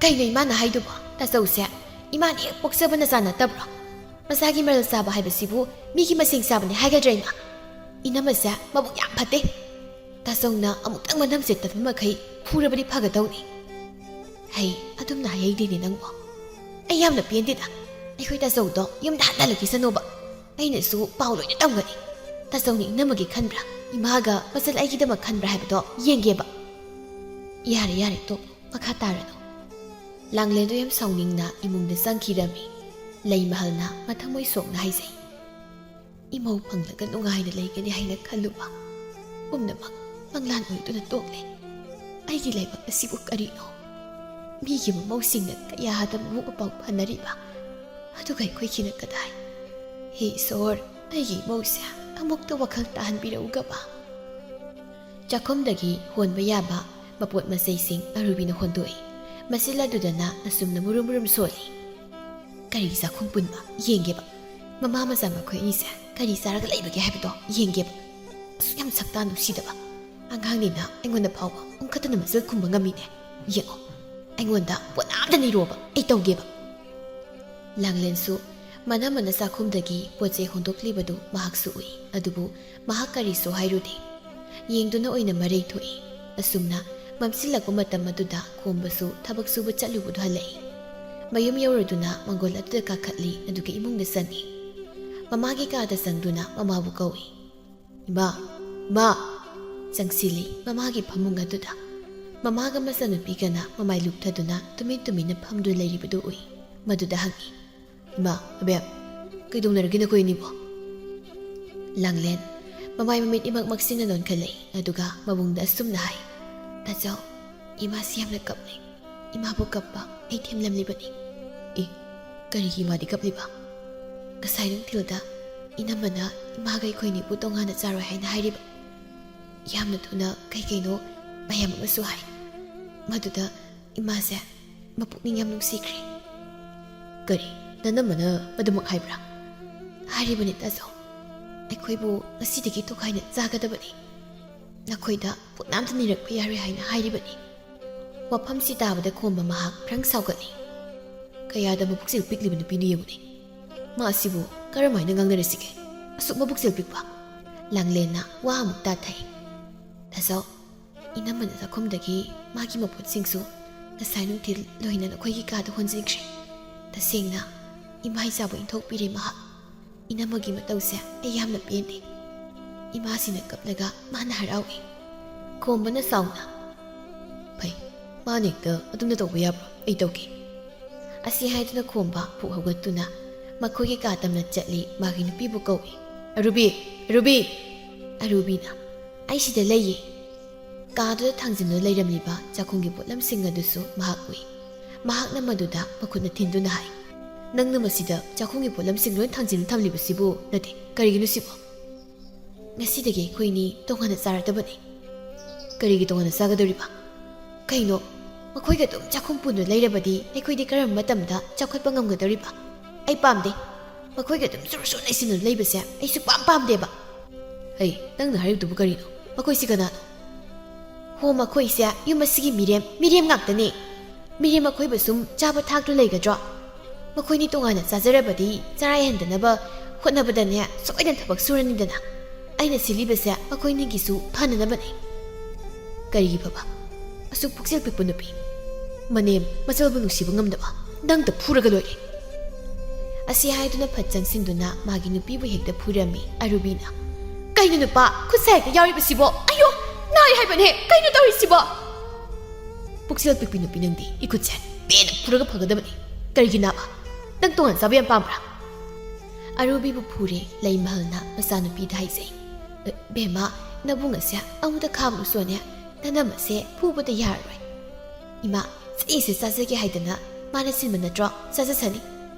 "ꯀꯩꯅꯣ ꯏꯃꯥꯅ ꯍꯥꯏꯗꯨꯕꯣ, ꯇꯥꯆꯧꯁꯦ? ꯏꯃꯥꯅ ꯍꯦꯛ ꯄꯣꯛꯆꯕ ꯅꯆꯥ ꯅꯠꯇꯕ꯭ꯔꯣ? ꯃꯆꯥꯒꯤ ꯃꯔꯜ ꯆꯥꯕ ꯍꯥꯏꯕꯁꯤꯕꯨ ꯃꯤꯒꯤ ꯃꯆꯦꯡ ꯆꯥꯕꯅꯤ ꯍꯥꯏꯒꯗ꯭ꯔꯥ ꯏꯃꯥ? ꯏꯅꯝꯃꯁꯦ ꯃꯕꯨꯛ ꯌꯥꯝ ꯐꯠꯇꯦ꯫" ꯇꯥꯆꯧꯅ ꯑꯃꯨꯛꯇꯪ ꯃꯅꯝꯁꯦ ꯇꯠꯄ ꯃꯈꯩ ꯐꯨꯔꯕꯗꯤ ꯐꯒꯗꯧꯅꯤ꯫ ꯍꯩ, ꯑꯗꯨꯝꯅ ꯍꯥꯏꯍꯩꯗꯦꯅꯦ ꯅꯪꯕꯣ꯫ ꯑꯩ ꯌꯥꯝꯅ ꯄꯦꯟꯗꯦꯗ꯫ ꯑꯩꯈꯣꯏ ꯇꯥꯆꯧꯗꯣ ꯌꯨꯝꯗ ꯍꯟꯍꯜꯂꯛꯈꯤꯁꯅꯣꯕ꯫ ꯑꯩꯅꯁꯨ ꯄꯥꯎ ꯂꯣꯏꯅ ꯇꯝꯒꯅꯤ꯫ ꯇꯥꯆꯧꯅ ꯏꯅꯝꯃꯒꯤ ꯈꯟꯕ꯭ꯔꯥ, ꯏꯃꯥꯒ ꯃꯆꯜ ꯑꯩꯒꯤꯗꯃꯛ ꯈꯟꯕ꯭ꯔꯥ ꯍꯥꯏꯕꯗꯣ ꯌꯦꯡꯒꯦꯕ꯫ ꯌꯥꯔꯦ, ꯌꯥꯔꯦ, ꯇꯣꯛ, ꯃꯈꯥ ꯇꯥꯔꯅꯨ꯫ ꯂꯥꯡꯂꯦꯟꯗꯣ ꯌꯥꯝ ꯁꯥꯎꯅꯤꯡꯅ ꯏꯃꯨꯡꯗ ꯆꯪꯈꯤꯔꯝꯃꯤ꯫ ꯂꯩꯃꯍꯜꯅ ꯃꯊꯃꯣꯏ ꯁꯣꯛꯅ ꯍꯥꯏꯖꯩ꯫ ꯏꯃꯧ ꯐꯪꯂꯒ ꯅꯨꯡꯉꯥꯏꯅ ꯂꯩꯒꯅꯤ ꯍꯥꯏꯅ ꯈꯜꯂꯨꯕ ꯄꯨꯝꯅꯃꯛ ꯃꯪꯂꯥꯟ ꯑꯣꯏꯗꯨꯅ ꯇꯣꯛꯂꯦ꯫ ꯑꯩꯒꯤ ꯂꯥꯏꯕꯛ ꯑꯁꯤꯕꯨ ꯀꯔꯤꯅꯣ? ꯃꯤꯒꯤ ꯃꯃꯧꯁꯤꯡꯅ ꯀꯌꯥꯗ ꯃꯕꯨꯛ ꯃꯄꯥꯎ ꯐꯅꯔꯤꯕ, ꯑꯗꯨꯒ ꯑꯩꯈꯣꯏꯒꯤꯅ ꯀꯗꯥꯏ? ꯍꯦ ꯏꯁꯣꯔ, ꯑꯩꯒꯤ ꯏꯃꯧꯁꯦ ꯑꯃꯨꯛꯇ ꯋꯥꯈꯜ ꯇꯥꯍꯟꯕꯤꯔꯛꯎꯒꯕ꯫ ꯆꯥꯛꯈꯨꯝꯗꯒꯤ ꯍꯣꯟꯕ ꯌꯥꯕ ꯃꯄꯣꯠ ꯃꯆꯩꯁꯤꯡ ꯑꯔꯨꯕꯤꯅ ꯍꯣꯟꯗꯣꯛꯏ꯫ ꯃꯆꯤꯜ ꯑꯗꯨꯗꯅ ꯑꯁꯨꯝꯅ ꯃꯨꯔꯨꯝ ꯃꯨꯔꯨꯝ ꯁꯣꯜꯂꯤ꯫ ꯀꯔꯤ ꯆꯥꯛꯈꯨꯝ ꯄꯨꯟꯕ? ꯌꯦꯡꯒꯦꯕ꯫ ꯃꯃꯥ ꯃꯆꯥ ꯃꯈꯣꯏ ꯑꯅꯤꯁꯦ ꯀꯔꯤ ꯆꯥꯔꯒ ꯂꯩꯕꯒꯦ ꯍꯥꯏꯕꯗꯣ ꯌꯦꯡꯒꯦꯕ꯫ ꯑꯁꯨꯛ ꯌꯥꯝ ꯁꯛꯇꯥ ꯅꯨꯡꯁꯤꯗꯕ ꯑꯉꯥꯡꯅꯤꯅ ꯑꯩꯉꯣꯟꯗ ꯐꯥꯎꯕ ꯑꯣꯟꯈꯠꯇꯅ ꯃꯆꯤꯜ ꯈꯨꯝꯕ ꯉꯝꯃꯤꯅꯦ꯫ ꯌꯦꯡꯉꯣ, ꯑꯩꯉꯣꯟꯗ ꯄꯣꯠ ꯑꯃꯗ ꯅꯤꯔꯣꯕ, ꯑꯩ ꯇꯧꯒꯦꯕ꯫ ꯂꯥꯡꯂꯦꯟꯁꯨ ꯃꯅꯝꯃꯅ ꯆꯥꯛꯈꯨꯝꯗꯒꯤ ꯄꯣꯠ ꯆꯩ ꯍꯣꯟꯗꯣꯛꯂꯤꯕꯗꯨ ꯃꯍꯥꯛꯁꯨ ꯎꯏ꯫ ꯑꯗꯨꯕꯨ ꯃꯍꯥꯛ ꯀꯔꯤꯁꯨ ꯍꯥꯏꯔꯨꯗꯦ꯫ ꯌꯦꯡꯗꯨꯅ ꯑꯣꯏꯅ ꯃꯔꯩ ꯊꯣꯛꯏ꯫ ꯑꯁꯨꯝꯅ ꯃꯝꯁꯤꯜꯂꯛꯄ ꯃꯇꯝ ꯑꯗꯨꯗ ꯈꯣꯝꯕꯁꯨ ꯊꯕꯛ ꯁꯨꯕ ꯆꯠꯂꯨꯕꯗꯨ ꯍꯜꯂꯛꯏ꯫ ꯃꯌꯨꯝ ꯌꯧꯔꯗꯨꯅ ꯃꯪꯒꯣꯜ ꯑꯗꯨꯗ ꯀꯥꯈꯠꯂꯤ, ꯑꯗꯨꯒ ꯏꯃꯨꯡꯗ ꯆꯪꯏ꯫ ꯃꯃꯥꯒꯤ ꯀꯥꯗ ꯆꯪꯗꯨꯅ ꯃꯃꯥꯕꯨ ꯀꯧꯏ꯫ "ꯏꯃꯥ! ꯏꯃꯥ!" ꯆꯪꯁꯤꯜꯂꯤ ꯃꯃꯥꯒꯤ ꯐꯃꯨꯡ ꯑꯗꯨꯗ꯫ ꯃꯃꯥꯒ ꯃꯆꯥꯅꯨꯄꯤꯒꯅ ꯃꯃꯥꯏ ꯂꯨꯞꯊꯗꯨꯅ ꯇꯨꯃꯤꯟ ꯇꯨꯃꯤꯟꯅ ꯐꯝꯗꯨꯅ ꯂꯩꯔꯤꯕꯗꯨ ꯎꯏ꯫ ꯃꯗꯨꯗ ꯍꯪꯏ, "ꯏꯃꯥ, ꯑꯕꯦꯝ, ꯀꯩꯗꯧꯅꯔꯒꯦ ꯅꯈꯣꯏ ꯑꯅꯤꯕꯣ?" ꯂꯥꯡꯂꯦꯟ ꯃꯃꯥꯏ ꯃꯃꯤꯠ ꯏꯃꯛ ꯃꯛꯁꯤꯟꯅ ꯂꯣꯟꯈꯠꯂꯛꯏ, ꯑꯗꯨꯒ ꯃꯕꯨꯡꯗ ꯑꯁꯨꯝꯅ ꯍꯥꯏ, "ꯇꯥꯆꯧ, ꯏꯃꯥꯁꯤ ꯌꯥꯝꯅ ꯀꯞꯂꯤ꯫ ꯏꯃꯥꯕꯨ ꯀꯞꯄ ꯑꯩ ꯊꯦꯝꯂꯝꯂꯤꯕꯅꯤ꯫" "ꯑꯦ, ꯀꯔꯤꯒꯤ ꯏꯃꯥꯗꯤ ꯀꯞꯂꯤꯕ?" "ꯉꯁꯥꯏ ꯅꯨꯡꯊꯤꯜꯗ ꯏꯅꯝꯃꯅ ꯏꯃꯥꯒ ꯑꯩꯈꯣꯏꯅꯤꯕꯨ ꯇꯣꯉꯥꯟꯅ ꯆꯥꯔꯣꯏ ꯍꯥꯏꯅ ꯍꯥꯏꯔꯤꯕ꯫ ꯌꯥꯝꯅ ꯊꯨꯅ ꯀꯩ ꯀꯩꯅꯣ ꯃꯌꯥꯝ ꯑꯃꯁꯨ ꯍꯥꯏ꯫ ꯃꯗꯨꯗ ꯏꯃꯥꯁꯦ ꯃꯄꯨꯛꯅꯤꯡ ꯌꯥꯝ ꯅꯨꯡꯁꯤꯈ꯭ꯔꯦ꯫" "ꯀꯔꯤ? ꯅꯅꯝꯃꯅ ꯑꯗꯨꯃꯛ ꯍꯥꯏꯕ꯭ꯔꯥ?" "ꯍꯥꯏꯔꯤꯕꯅꯤ ꯇꯥꯆꯧ꯫ ꯑꯩꯈꯣꯏꯕꯨ ꯉꯁꯤꯗꯒꯤ ꯇꯣꯈꯥꯏꯅ ꯆꯥꯒꯗꯕꯅꯤ꯫ ꯅꯈꯣꯏꯗ ꯄꯣꯠ ꯑꯝꯇ ꯅꯤꯔꯛꯄ ꯌꯥꯔꯣꯏ ꯍꯥꯏꯅ ꯍꯥꯏꯔꯤꯕꯅꯤ꯫" ꯋꯥꯐꯝꯁꯤ ꯇꯥꯕꯗ ꯈꯣꯝꯕ ꯃꯍꯥꯛ ꯈ꯭ꯔꯪ ꯁꯥꯎꯒꯠꯂꯤ꯫ "ꯀꯌꯥꯗ ꯃꯕꯨꯛꯆꯦꯜ ꯄꯤꯛꯂꯤꯕ ꯅꯨꯄꯤꯅꯣ ꯌꯦꯡꯉꯨꯅꯦ꯫ ꯃꯥ ꯑꯁꯤꯕꯨ ꯀꯔꯝꯍꯥꯏꯅ ꯉꯥꯡꯅꯔꯁꯤꯒꯦ? ꯑꯁꯨꯛ ꯃꯕꯨꯛꯆꯦꯜ ꯄꯤꯛꯄ?" ꯂꯥꯡꯂꯦꯟꯅ ꯋꯥ ꯑꯃꯨꯛ ꯇꯥꯊꯩ꯫ ꯇꯥꯖꯧ, ꯏꯅꯝꯃꯅ ꯆꯥꯛꯈꯨꯝꯗꯒꯤ ꯃꯥꯒꯤ ꯃꯄꯣꯠꯁꯤꯡꯁꯨ ꯉꯁꯥꯏ ꯅꯨꯡꯊꯤꯜ ꯂꯣꯏꯅ ꯅꯈꯣꯏꯒꯤ ꯀꯥꯗ ꯍꯣꯟꯖꯤꯟꯈ꯭ꯔꯦ꯫ ꯇꯁꯦꯡꯅ ꯏꯃꯥ ꯏꯆꯥꯕꯨ ꯏꯟꯊꯣꯛꯄꯤꯔꯦ ꯃꯍꯥꯛ꯫ ꯏꯅꯝꯃꯒꯤ ꯃꯇꯧꯁꯦ ꯑꯩ ꯌꯥꯝꯅ ꯄꯦꯟꯗꯦ꯫ ꯏꯃꯥꯁꯤꯅ ꯀꯞꯂꯒ ꯃꯥꯅ ꯍꯔꯥꯎꯏ꯫ ꯈꯣꯝꯕꯅ ꯁꯥꯎꯅ, "ꯐꯩ, ꯃꯥꯅ ꯍꯦꯛꯇ ꯑꯗꯨꯝꯅ ꯇꯧꯕ ꯌꯥꯕ꯭ꯔꯣ? ꯑꯩ ꯇꯧꯒꯦ"꯫ ꯑꯁꯤ ꯍꯥꯏꯗꯨꯅ ꯈꯣꯝꯕ ꯐꯨꯛ ꯍꯧꯒꯠꯇꯨꯅ ꯃꯈꯣꯏꯒꯤ ꯀꯥ ꯇꯝꯅ ꯆꯠꯂꯤ꯫ ꯃꯥꯒꯤ ꯅꯨꯄꯤꯕꯨ ꯀꯧꯏ꯫ "ꯑꯔꯨꯕꯤ! ꯑꯔꯨꯕꯤ!" ꯑꯔꯨꯕꯤꯅ, "ꯑꯩ ꯁꯤꯗ ꯂꯩꯌꯦ"꯫ ꯀꯥꯗꯨꯗ ꯊꯥꯡꯖꯤꯟꯗꯨꯅ ꯂꯩꯔꯝꯂꯤꯕ ꯆꯥꯛꯈꯨꯝꯒꯤ ꯄꯣꯠꯂꯝꯁꯤꯡ ꯑꯗꯨꯁꯨ ꯃꯍꯥꯛ ꯎꯏ꯫ ꯃꯍꯥꯛꯅ ꯃꯗꯨꯗ ꯃꯈꯨꯠꯅ ꯊꯤꯟꯗꯨꯅ ꯍꯥꯏ, "ꯅꯪꯅ ꯃꯁꯤꯗ ꯆꯥꯛꯈꯨꯝꯒꯤ ꯄꯣꯠꯂꯝꯁꯤꯡ ꯂꯣꯏ ꯊꯥꯡꯖꯤꯟꯗꯨꯅ ꯊꯝꯂꯤꯕꯁꯤꯕꯨ? ꯅꯠꯇꯦ, ꯀꯔꯤꯒꯤꯅꯣ ꯁꯤꯕꯣ? ꯉꯁꯤꯗꯒꯤ ꯑꯩꯈꯣꯏꯅꯤ ꯇꯣꯉꯥꯟꯅ ꯆꯥꯔꯗꯕꯅꯤ"꯫ "ꯀꯔꯤꯒꯤ ꯇꯣꯉꯥꯟꯅ ꯆꯥꯒꯗꯧꯔꯤꯕ? ꯀꯩꯅꯣ, ꯃꯈꯣꯏꯒ ꯑꯗꯨꯝ ꯆꯥꯛꯈꯨꯝ ꯄꯨꯟꯅ ꯂꯩꯔꯕꯗꯤ ꯑꯩꯈꯣꯏꯗꯤ ꯀꯔꯝꯕ ꯃꯇꯝꯗ ꯆꯥꯎꯈꯠꯄ ꯉꯝꯒꯗꯧꯔꯤꯕ? ꯑꯩ ꯄꯥꯝꯗꯦ꯫ ꯃꯈꯣꯏꯒ ꯑꯗꯨꯝ ꯆꯨꯔꯨ ꯆꯨꯔꯨ ꯂꯩꯁꯤꯟꯅ ꯂꯩꯕꯁꯦ ꯑꯩ ꯁꯨꯛꯄꯥꯝ ꯄꯥꯝꯗꯦꯕ"꯫ "ꯍꯩ, ꯅꯪꯅ ꯍꯥꯏꯔꯤꯕꯗꯨꯕꯨ ꯀꯔꯤꯅꯣ? ꯃꯈꯣꯏꯁꯤ ꯀꯅꯥꯅꯣ?" "ꯍꯣ, ꯃꯈꯣꯏꯁꯦ ꯌꯨꯝ ꯑꯁꯤꯒꯤ ꯃꯤꯔꯦꯝ, ꯃꯤꯔꯦꯝ ꯉꯥꯛꯇꯅꯦ꯫ ꯃꯤꯔꯦꯝ ꯑꯩꯈꯣꯏꯕꯨ ꯁꯨꯝ ꯆꯥꯕ ꯊꯥꯛꯇꯨ ꯂꯩꯒꯗ꯭ꯔꯣ? ꯃꯈꯣꯏꯅꯤ ꯇꯣꯉꯥꯟꯅ ꯆꯥꯖꯔꯕꯗꯤ ꯆꯔꯥ ꯍꯦꯟꯗꯅꯕ ꯍꯣꯠꯅꯕꯗꯅꯦ ꯁꯣꯏꯗꯅ ꯊꯕꯛ ꯁꯨꯔꯅꯤꯗꯅ꯫ ꯑꯩꯅ ꯁꯤꯜꯂꯤꯕꯁꯦ ꯃꯈꯣꯏꯅꯤꯒꯤꯁꯨ ꯐꯅꯅꯕꯅꯦ"꯫ "ꯀꯔꯤꯒꯤ ꯐꯕ? ꯑꯁꯨꯛ ꯄꯨꯛꯆꯦꯜ ꯄꯤꯛꯄ ꯅꯨꯄꯤ, ꯃꯅꯦꯝ ꯃꯆꯜꯕꯨ ꯅꯨꯡꯁꯤꯕ ꯉꯝꯗꯕ, ꯅꯪꯇ ꯐꯨꯔꯒ ꯂꯣꯏꯔꯦ"꯫ ꯑꯁꯤ ꯍꯥꯏꯗꯨꯅ ꯐꯠ ꯆꯪꯁꯤꯟꯗꯨꯅ ꯃꯥꯒꯤ ꯅꯨꯄꯤꯕꯨ ꯍꯦꯛꯇ ꯐꯨꯔꯝꯃꯤ ꯑꯔꯨꯕꯤꯅ꯫ "ꯀꯩꯅꯣ ꯅꯨꯄꯥ, ꯈꯨꯠ ꯁꯥ ꯍꯦꯛꯇ ꯌꯥꯎꯔꯤꯕꯁꯤꯕꯣ? ꯑꯌꯣ, ꯅꯥꯏ ꯍꯥꯏꯕꯅꯦ, ꯀꯩꯅꯣ ꯇꯧꯔꯤꯁꯤꯕꯣ?" "ꯄꯨꯛꯆꯦꯜ ꯄꯤꯛꯄꯤ ꯅꯨꯄꯤ ꯅꯪꯗꯤ, ꯏꯈꯨꯠꯁꯦ ꯄꯦꯟꯅ ꯐꯨꯔꯒ ꯐꯒꯗꯕꯅꯤ꯫ ꯀꯔꯤꯒꯤ ꯅꯥꯕ? ꯅꯪ ꯇꯣꯉꯥꯟ ꯆꯥꯕ ꯌꯥꯝ ꯄꯥꯝꯕ꯭ꯔꯥ?" ꯑꯔꯨꯕꯤꯕꯨ ꯐꯨꯔꯦ ꯂꯩꯃꯍꯜꯅ ꯃꯆꯥꯅꯨꯄꯤꯗ ꯍꯥꯏꯖꯩ꯫ "ꯑ, ꯕꯦꯝꯃ, ꯅꯕꯨꯡ ꯑꯁꯦ ꯑꯃꯨꯛꯇ ꯈꯥꯝꯃꯨꯁꯣꯅꯦ, ꯅꯅꯝ ꯑꯁꯦ ꯐꯨꯕꯗ ꯌꯥꯔꯔꯣꯏ꯫ ꯏꯃꯥ, ꯆꯩꯁꯦ ꯆꯥꯖꯒꯦ ꯍꯥꯏꯗꯅ ꯃꯥꯅ ꯁꯤꯟꯕ ꯅꯠꯇ꯭ꯔꯣ? ꯆꯥꯖꯁꯅꯤ꯫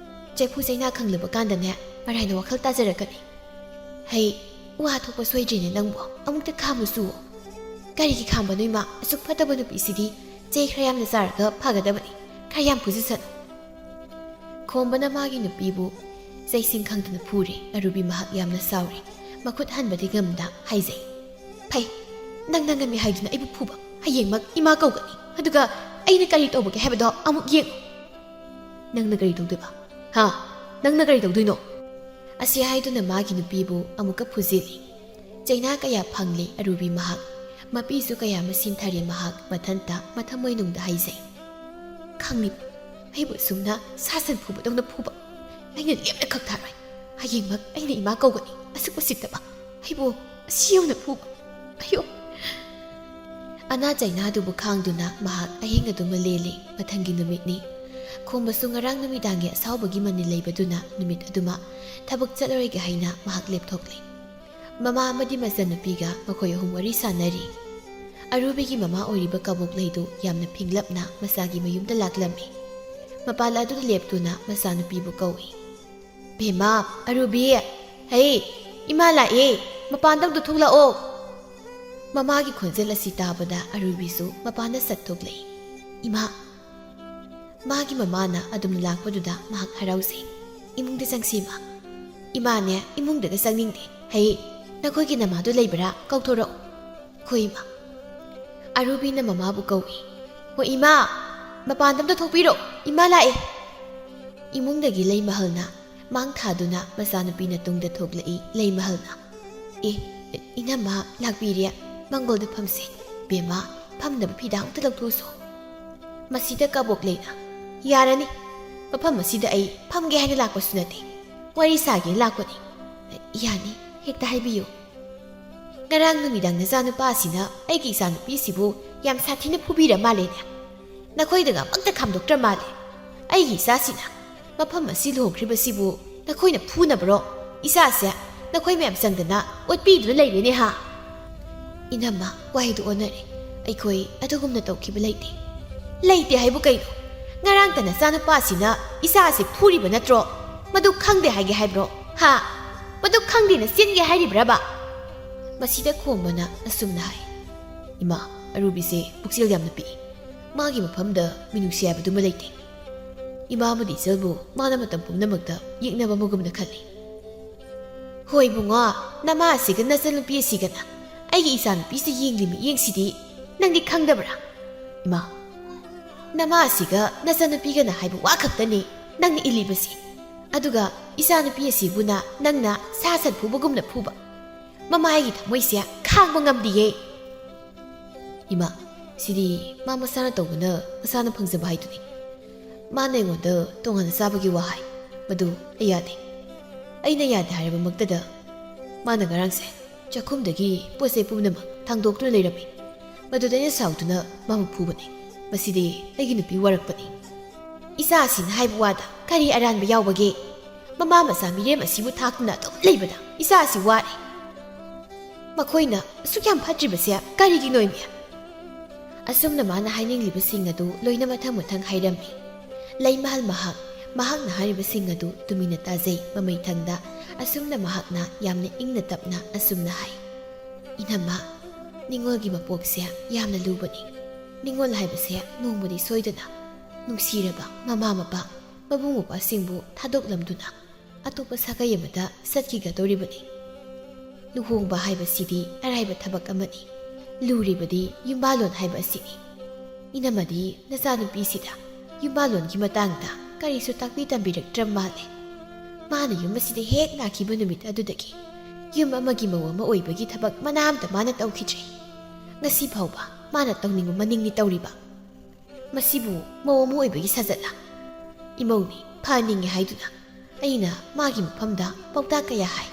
ꯆꯩꯐꯨ ꯆꯩꯅꯥ ꯈꯪꯂꯕ ꯀꯥꯟꯗꯅꯦ ꯃꯔꯥꯏꯅ ꯋꯥꯈꯜ ꯇꯥꯖꯔꯛꯀꯅꯤ꯫ ꯍꯩ, ꯋꯥ ꯊꯣꯛꯄ ꯁꯣꯏꯗ꯭ꯔꯤꯅꯦ ꯅꯪꯕꯨ, ꯑꯃꯨꯛꯇ ꯈꯥꯝꯃꯨꯁꯨ꯫ ꯀꯔꯤꯒꯤ ꯈꯥꯝꯕꯅꯣ ꯏꯃꯥ? ꯑꯁꯨꯛ ꯐꯠꯇꯕ ꯅꯨꯄꯤꯁꯤꯗꯤ ꯆꯩ ꯈꯔ ꯌꯥꯝꯅ ꯆꯥꯔꯒ ꯐꯒꯗꯕꯅꯤ꯫ ꯈꯔ ꯌꯥꯝ ꯐꯨꯖꯁꯅꯨ"꯫ ꯈꯣꯝꯕꯅ ꯃꯥꯒꯤ ꯅꯨꯄꯤꯕꯨ ꯆꯩꯁꯤꯡ ꯈꯪꯗꯅ ꯐꯨꯔꯦ꯫ ꯑꯔꯨꯕꯤ ꯃꯍꯥꯛ ꯌꯥꯝꯅ ꯁꯥꯎꯔꯦ꯫ ꯃꯈꯨꯠ ꯍꯟꯕꯗꯤ ꯉꯝꯗ ꯍꯥꯏꯖꯩ꯫ "ꯐꯩ, ꯅꯪꯅ ꯉꯝꯃꯤ ꯍꯥꯏꯗꯨꯅ ꯑꯩꯕꯨ ꯐꯨꯕ꯫ ꯍꯌꯦꯡꯃꯛ ꯏꯃꯥ ꯀꯧꯒꯅꯤ꯫ ꯑꯗꯨꯒ ꯑꯩꯅ ꯀꯔꯤ ꯇꯧꯕꯒꯦ ꯍꯥꯏꯕꯗꯣ ꯑꯃꯨꯛ ꯌꯦꯡꯉꯨ"꯫ "ꯅꯪꯅ ꯀꯔꯤ ꯇꯧꯗꯣꯏꯕ? ꯍꯥ? ꯅꯪꯅ ꯀꯔꯤ ꯇꯧꯗꯣꯏꯅꯣ?" ꯑꯁꯤ ꯍꯥꯏꯗꯨꯅ ꯃꯥꯒꯤ ꯅꯨꯄꯤꯕꯨ ꯑꯃꯨꯛꯀ ꯐꯨꯖꯤꯜꯂꯤ꯫ ꯆꯩꯅꯥ ꯀꯌꯥ ꯐꯪꯂꯦ ꯑꯔꯨꯕꯤ ꯃꯍꯥꯛ꯫ ꯃꯄꯤꯁꯨ ꯀꯌꯥ ꯑꯃ ꯁꯤꯟꯊꯔꯦ ꯃꯍꯥꯛ ꯃꯊꯟꯇ ꯃꯊꯃꯣꯏꯅꯨꯡꯗ ꯍꯥꯏꯖꯩ꯫ "ꯈꯪꯂꯤꯕ, ꯑꯩꯕꯨ ꯑꯁꯨꯝꯅ ꯁꯥ ꯁꯟ ꯐꯨꯕꯗꯧꯅ ꯐꯨꯕ ꯑꯩꯅ ꯂꯦꯞꯅ ꯈꯛ ꯊꯥꯔꯣꯏ꯫ ꯍꯌꯦꯡꯃꯛ ꯑꯩꯅ ꯏꯃꯥ ꯀꯧꯒꯅꯤ꯫ ꯑꯁꯨꯛ ꯎꯁꯤꯠꯇꯕ ꯑꯩꯕꯨ ꯑꯁꯤ ꯌꯧꯅ ꯐꯨꯕ꯫ ꯑꯌꯣ!" ꯑꯅꯥ ꯆꯩꯅꯥꯗꯨꯕꯨ ꯈꯥꯡꯗꯨꯅ ꯃꯍꯥꯛ ꯑꯍꯤꯡ ꯑꯗꯨꯃ ꯂꯦꯜꯂꯤ꯫ ꯃꯊꯪꯒꯤ ꯅꯨꯃꯤꯠꯅꯤ꯫ ꯈꯣꯝꯕꯁꯨ ꯉꯔꯥꯡ ꯅꯨꯃꯤꯗꯥꯡꯒꯤ ꯑꯁꯥꯎꯕꯒꯤ ꯃꯅꯤꯜ ꯂꯩꯕꯗꯨꯅ ꯅꯨꯃꯤꯠ ꯑꯗꯨꯃ ꯊꯕꯛ ꯆꯠꯂꯔꯣꯏꯒꯦ ꯍꯥꯏꯅ ꯃꯍꯥꯛ ꯂꯦꯞꯊꯣꯛꯂꯤ꯫ ꯃꯃꯥ ꯑꯃꯗꯤ ꯃꯆꯟꯅꯨꯄꯤꯒ ꯃꯈꯣꯏ ꯑꯍꯨꯝ ꯋꯥꯔꯤ ꯁꯥꯟꯅꯔꯤ꯫ ꯑꯔꯨꯕꯤꯒꯤ ꯃꯃꯥ ꯑꯣꯏꯔꯤꯕ ꯀꯕꯣꯛꯂꯩꯗꯨ ꯌꯥꯝꯅ ꯐꯤꯡꯂꯞꯅ ꯃꯆꯥꯒꯤ ꯃꯌꯨꯝꯗ ꯂꯥꯛꯂꯝꯃꯤ꯫ ꯃꯄꯥꯜ ꯑꯗꯨꯗ ꯂꯦꯞꯇꯨꯅ ꯃꯆꯥꯅꯨꯄꯤꯕꯨ ꯀꯧꯏ꯫ "ꯕꯦꯝꯃ, ꯑꯔꯨꯕꯤ, ꯍꯩ, ꯏꯃꯥ ꯂꯥꯛꯑꯦ, ꯃꯄꯥꯟꯗ ꯑꯝꯇ ꯊꯣꯛꯂꯛꯑꯣ꯫" ꯃꯃꯥꯒꯤ ꯈꯣꯟꯖꯦꯜ ꯑꯁꯤ ꯇꯥꯕꯗ ꯑꯔꯨꯕꯤꯁꯨ ꯃꯄꯥꯟꯗ ꯁꯠ ꯊꯣꯛꯂꯛꯏ꯫ "ꯏꯃꯥ!" ꯃꯥꯒꯤ ꯃꯃꯥꯅ ꯑꯗꯨꯝ ꯂꯥꯛꯄꯗꯨꯗ ꯃꯍꯥꯛ ꯍꯔꯥꯎꯖꯩ꯫ "ꯏꯃꯨꯡꯗ ꯆꯪꯁꯤ, ꯏꯃꯥ꯫" "ꯏꯃꯥꯅꯦ, ꯏꯃꯨꯡꯗꯒ ꯆꯪꯅꯤꯡꯗꯦ꯫ ꯍꯩ, ꯅꯈꯣꯏꯒꯤ ꯅꯃꯥꯗꯣ ꯂꯩꯕ꯭ꯔꯥ? ꯀꯧꯊꯣꯔꯛꯎ꯫" "ꯍꯣꯏ, ꯏꯃꯥ꯫" ꯑꯔꯨꯕꯤꯅ ꯃꯃꯥꯕꯨ ꯀꯧꯏ꯫ "ꯍꯣꯏ, ꯏꯃꯥ, ꯃꯄꯥꯟꯗ ꯑꯝꯇ ꯊꯣꯛꯄꯤꯔꯣ, ꯏꯃꯥ ꯂꯥꯛꯑꯦ꯫" ꯏꯃꯨꯡꯗꯒꯤ ꯂꯩꯃꯍꯜꯅ ꯃꯥꯡ ꯊꯥꯗꯨꯅ ꯃꯆꯥꯅꯨꯄꯤꯅ ꯇꯨꯡꯗ ꯊꯣꯛꯂꯛꯏ꯫ ꯂꯩꯃꯍꯜꯅ, "ꯑꯦ, ꯏꯅꯝꯃ ꯂꯥꯛꯄꯤꯔꯦ, ꯃꯪꯒꯣꯜꯗ ꯐꯝꯁꯦ꯫ ꯕꯦꯝꯃ, ꯐꯝꯅꯕ ꯐꯤꯗꯥ ꯑꯝꯇ ꯂꯧꯊꯣꯛꯎꯁꯣ꯫" ꯃꯁꯤꯗ ꯀꯕꯣꯛꯂꯩꯅ, "ꯌꯥꯔꯅꯤ, ꯃꯐꯝ ꯑꯁꯤꯗ ꯑꯩ ꯐꯝꯒꯦ ꯍꯥꯏꯅ ꯂꯥꯛꯄꯁꯨ ꯅꯠꯇꯦ, ꯋꯥꯔꯤ ꯁꯥꯒꯦꯅ ꯂꯥꯛꯄꯅꯤ꯫" "ꯌꯥꯅꯤ, ꯍꯦꯛꯇ ꯍꯥꯏꯕꯤꯌꯨ꯫" "ꯉꯔꯥꯡ ꯅꯨꯃꯤꯗꯥꯡ ꯅꯆꯥꯅꯨꯄꯥ ꯑꯁꯤꯅ ꯑꯩꯒꯤ ꯏꯆꯥꯅꯨꯄꯤꯁꯤꯕꯨ ꯌꯥꯝ ꯁꯥꯊꯤꯅ ꯐꯨꯕꯤꯔ ꯃꯥꯜꯂꯦꯅꯦ꯫ ꯅꯈꯣꯏꯗꯒ ꯑꯃꯨꯛꯇ ꯈꯥꯝꯗꯣꯛꯇ꯭ꯔ ꯃꯥꯜꯂꯦ꯫ ꯑꯩꯒꯤ ꯏꯆꯥꯁꯤꯅ ꯃꯐꯝ ꯑꯁꯤ ꯂꯨꯍꯣꯡꯈ꯭ꯔꯤꯕꯁꯤꯕꯨ ꯅꯈꯣꯏꯅ ꯐꯨꯅꯕ꯭ꯔꯣ? ꯏꯆꯥꯁꯦ ꯅꯈꯣꯏ ꯃꯌꯥꯝ ꯆꯪꯗꯅ ꯑꯣꯠꯄꯤꯗꯨꯅ ꯂꯩꯔꯦꯅꯦ ꯍꯥ?" "ꯏꯅꯝꯃ, ꯋꯥꯍꯩꯗꯨ ꯑꯣꯟꯅꯔꯦ꯫ ꯑꯩꯈꯣꯏ ꯑꯗꯨꯒꯨꯝꯅ ꯇꯧꯈꯤꯕ ꯂꯩꯇꯦ꯫" "ꯂꯩꯇꯦ ꯍꯥꯏꯕꯨ ꯀꯩꯅꯣ? ꯉꯔꯥꯡꯇ ꯅꯆꯥꯅꯨꯄꯥꯁꯤꯅ ꯏꯆꯥꯁꯦ ꯐꯨꯔꯤꯕ ꯅꯠꯇ꯭ꯔꯣ? ꯃꯗꯨ ꯈꯪꯗꯦ ꯍꯥꯏꯒꯦ ꯍꯥꯏꯕ꯭ꯔꯣ? ꯍꯥ? ꯃꯗꯨ ꯈꯪꯗꯦꯅ ꯆꯦꯟꯒꯦ ꯍꯥꯏꯔꯤꯕ꯭ꯔꯕ?" ꯃꯁꯤꯗ ꯈꯣꯝꯕꯅ ꯑꯁꯨꯝꯅ ꯍꯥꯏ, "ꯏꯃꯥ, ꯑꯔꯨꯕꯤꯁꯦ ꯄꯨꯛꯆꯦꯜ ꯌꯥꯝꯅ ꯄꯤꯛꯏ꯫ ꯃꯥꯒꯤ ꯃꯐꯝꯗ ꯃꯤꯅꯨꯡꯁꯤ ꯍꯥꯏꯕꯗꯨꯃ ꯂꯩꯇꯦ꯫ ꯏꯃꯥ ꯑꯃꯗꯤ ꯏꯆꯜꯕꯨ ꯃꯥꯅ ꯃꯇꯝ ꯄꯨꯝꯅꯃꯛꯇ ꯌꯦꯛꯅꯕ ꯑꯃꯒꯨꯝꯅ ꯈꯜꯂꯤ꯫" "ꯍꯣꯏ ꯏꯕꯨꯡꯉꯣ, ꯅꯃꯥ ꯑꯁꯤꯒ ꯅꯆꯟꯅꯨꯄꯤ ꯑꯁꯤꯒꯅ ꯑꯩꯒꯤ ꯏꯆꯥꯅꯨꯄꯤꯁꯤ ꯌꯦꯡꯂꯤ ꯃꯤꯠꯌꯦꯡꯁꯤꯗꯤ ꯅꯪꯗꯤ ꯈꯪꯗꯕ꯭ꯔꯥ? ꯏꯃꯥ, ꯅꯃꯥ ꯑꯁꯤꯒ ꯅꯆꯟꯅꯨꯄꯤꯒꯅ ꯍꯥꯏꯕ ꯋꯥ ꯈꯛꯇꯅꯤ ꯅꯪꯅ ꯏꯜꯂꯤꯕꯁꯤ꯫ ꯑꯗꯨꯒ ꯏꯆꯥꯅꯨꯄꯤ ꯑꯁꯤꯕꯨꯅ ꯅꯪꯅ ꯁꯥ ꯁꯟ ꯐꯨꯕꯒꯨꯝꯅ ꯐꯨꯕ꯫ ꯃꯃꯥꯒꯤ ꯊꯃꯣꯏꯁꯦ ꯈꯥꯡꯕ ꯉꯝꯗꯤꯌꯦ꯫" "ꯏꯃꯥ, ꯁꯤꯗꯤ ꯃꯥ ꯃꯁꯥꯅ ꯇꯧꯕꯅ ꯃꯁꯥꯅ ꯐꯪꯖꯕ ꯍꯥꯏꯗꯨꯅꯤ꯫ ꯃꯥꯅ ꯑꯩꯉꯣꯟꯗ ꯇꯣꯉꯥꯟꯅ ꯆꯥꯕꯒꯤ ꯋꯥ ꯍꯥꯏ, ꯃꯗꯨ ꯑꯩ ꯌꯥꯗꯦ꯫ ꯑꯩꯅ ꯌꯥꯗꯦ ꯍꯥꯏꯔꯕꯃꯛꯇꯗ ꯃꯥꯅ ꯉꯔꯥꯡꯁꯦ ꯆꯥꯛꯈꯨꯝꯗꯒꯤ ꯄꯣꯠ ꯆꯩ ꯄꯨꯝꯅꯃꯛ ꯊꯥꯡꯗꯣꯛꯇꯨꯅ ꯂꯩꯔꯝꯃꯤ꯫ ꯃꯗꯨꯗ ꯑꯩꯅ ꯁꯥꯎꯗꯨꯅ ꯃꯥꯕꯨ ꯐꯨꯕꯅꯤ꯫ ꯃꯁꯤꯗꯤ ꯑꯩꯒꯤ ꯅꯨꯄꯤ ꯋꯥꯔꯛꯄꯅꯤ꯫ ꯏꯆꯥ ꯑꯁꯤꯅ ꯍꯥꯏꯕ ꯋꯥꯗ ꯀꯔꯤ ꯑꯔꯥꯟꯕ ꯌꯥꯎꯕꯒꯦ? ꯃꯃꯥ ꯃꯆꯥ ꯃꯤꯔꯦꯝ ꯑꯁꯤꯕꯨ ꯊꯥꯛꯇꯨꯅ ꯑꯗꯨꯝ ꯂꯩꯕꯗ ꯏꯆꯥ ꯑꯁꯤ ꯋꯥꯔꯦ꯫ ꯃꯈꯣꯏꯅ ꯑꯁꯨꯛ ꯌꯥꯝ ꯐꯠꯇ꯭ꯔꯤꯕꯁꯦ ꯀꯔꯤꯒꯤꯅꯣ, ꯏꯃꯤ?" ꯑꯁꯨꯝꯅ ꯃꯥꯅ ꯍꯥꯏꯅꯤꯡꯂꯤꯕꯁꯤꯡ ꯑꯗꯨ ꯂꯣꯏꯅ ꯃꯊꯪ ꯃꯊꯪ ꯍꯥꯏꯔꯝꯃꯤ꯫ ꯂꯩꯃꯍꯜ ꯃꯍꯥꯛ, ꯃꯍꯥꯛꯅ ꯍꯥꯏꯔꯤꯕꯁꯤꯡ ꯑꯗꯨ ꯇꯨꯃꯤꯟꯅ ꯇꯥꯖꯩ꯫ ꯃꯃꯩꯊꯪꯗ ꯑꯁꯨꯝꯅ ꯃꯍꯥꯛꯅ ꯌꯥꯝꯅ ꯏꯪꯅ ꯇꯞꯅ ꯑꯁꯨꯝꯅ ꯍꯥꯏ, "ꯏꯅꯝꯃ, ꯅꯤꯡꯉꯣꯜꯒꯤ ꯃꯄꯣꯛꯁꯦ ꯌꯥꯝꯅ ꯂꯨꯕꯅꯤ꯫ ꯅꯤꯡꯉꯣꯜ ꯍꯥꯏꯕꯁꯦ ꯅꯣꯡꯃꯗꯤ ꯁꯣꯏꯗꯅ ꯅꯨꯡꯁꯤꯔꯕ ꯃꯃꯥ ꯃꯄꯥ, ꯃꯕꯨꯡ ꯃꯧꯄ꯭ꯋꯥꯁꯤꯡꯕꯨ ꯊꯥꯗꯣꯛꯂꯝꯗꯨꯅ ꯑꯇꯣꯞꯄ ꯁꯥꯒꯩ ꯑꯃꯗ ꯆꯠꯈꯤꯒꯗꯧꯔꯤꯕꯅꯤ꯫ ꯂꯨꯍꯣꯡꯕ ꯍꯥꯏꯕꯁꯤꯗꯤ ꯑꯔꯥꯏꯕ ꯊꯕꯛ ꯑꯃꯅꯤ꯫ ꯂꯨꯔꯤꯕꯗꯤ ꯌꯨꯝꯕꯥꯜꯂꯣꯟ ꯍꯥꯏꯕ ꯑꯁꯤꯅꯤ꯫ ꯏꯅꯝꯃꯗꯤ ꯅꯆꯥꯅꯨꯄꯤꯁꯤꯗ ꯌꯨꯝꯕꯥꯜꯂꯣꯟꯒꯤ ꯃꯇꯥꯡꯗ ꯀꯔꯤꯁꯨ ꯇꯥꯛꯄꯤ ꯇꯝꯕꯤꯔꯛꯇ꯭ꯔ ꯃꯥꯜꯂꯦ꯫ ꯃꯥꯅ ꯌꯨꯝ ꯑꯁꯤꯗ ꯍꯦꯛ ꯂꯥꯛꯈꯤꯕ ꯅꯨꯃꯤꯠ ꯑꯗꯨꯗꯒꯤ ꯌꯨꯝ ꯑꯃꯒꯤ ꯃꯧ ꯑꯃ ꯑꯣꯏꯕꯒꯤ ꯊꯕꯛ ꯃꯅꯥ ꯑꯃꯇ ꯃꯥꯅ ꯇꯧꯈꯤꯗ꯭ꯔꯦ꯫ ꯉꯁꯤ ꯐꯥꯎꯕ ꯃꯥꯅ ꯇꯧꯅꯤꯡꯕ ꯃꯅꯤꯡꯅꯤ ꯇꯧꯔꯤꯕ꯫ ꯃꯁꯤꯕꯨ ꯃꯧ ꯑꯃ ꯑꯣꯏꯕꯒꯤ ꯁꯥꯖꯠꯂ? ꯏꯃꯧꯅꯤ, ꯐꯍꯟꯅꯤꯡꯉꯦ ꯍꯥꯏꯗꯨꯅ ꯑꯩꯅ ꯃꯥꯒꯤ ꯃꯐꯝꯗ ꯄꯥꯎꯇꯥꯛ ꯀꯌꯥ ꯍꯥꯏ꯫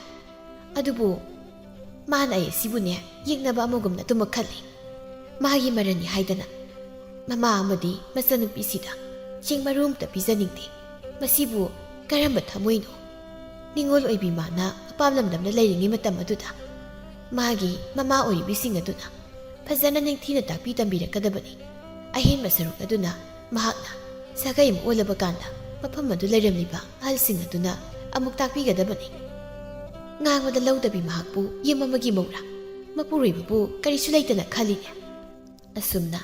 ꯑꯗꯨꯕꯨ ꯃꯥꯅ ꯑꯩ ꯑꯁꯤꯕꯨꯅꯦ ꯌꯦꯛꯅꯕ ꯑꯃꯒꯨꯝꯅ ꯑꯗꯨꯃꯛ ꯈꯜꯂꯤ꯫ ꯃꯥꯒꯤ ꯃꯔꯟꯅꯤ ꯍꯥꯏꯗꯅ ꯃꯃꯥ ꯑꯃꯗꯤ ꯃꯆꯟꯅꯨꯄꯤꯁꯤꯗ ꯆꯦꯡ ꯃꯔꯨ ꯑꯃꯇ ꯄꯤꯖꯅꯤꯡꯗꯦ꯫ ꯃꯁꯤꯕꯨ ꯀꯔꯝꯕ ꯊꯃꯣꯏꯅꯣ? ꯅꯤꯡꯉꯣꯜ ꯑꯣꯏꯕꯤ ꯃꯥꯅ ꯑꯄꯥꯝ ꯂꯝꯗꯝꯗ ꯂꯩꯔꯤꯉꯩ ꯃꯇꯝ ꯑꯗꯨꯗ ꯃꯥꯒꯤ ꯃꯃꯥ ꯑꯣꯏꯔꯤꯕꯤꯁꯤꯡ ꯑꯗꯨꯅ ꯐꯖꯅ ꯅꯤꯡꯊꯤꯅ ꯇꯥꯛꯄꯤ ꯇꯝꯕꯤꯔꯛꯀꯗꯕꯅꯤ꯫ ꯑꯍꯦꯟꯕ ꯁꯔꯨꯛ ꯑꯗꯨꯅ ꯃꯍꯥꯛꯅ ꯁꯥꯒꯩ ꯑꯃ ꯑꯣꯜꯂꯕ ꯀꯥꯟꯗ ꯃꯐꯝ ꯑꯗꯨ ꯂꯩꯔꯝꯂꯤꯕ ꯑꯍꯜꯁꯤꯡ ꯑꯗꯨꯅ ꯑꯃꯨꯛ ꯇꯥꯛꯄꯤꯒꯗꯕꯅꯤ꯫ ꯉꯥꯡꯕꯗ ꯂꯧꯗꯕꯤ ꯃꯍꯥꯛꯄꯨ ꯌꯨꯝ ꯑꯃꯒꯤ ꯃꯧꯔꯥ, ꯃꯄꯨꯔꯣꯏꯕꯕꯨ ꯀꯔꯤꯁꯨ ꯂꯩꯇꯅ ꯈꯜꯂꯤꯅꯦ?" ꯑꯁꯨꯝꯅ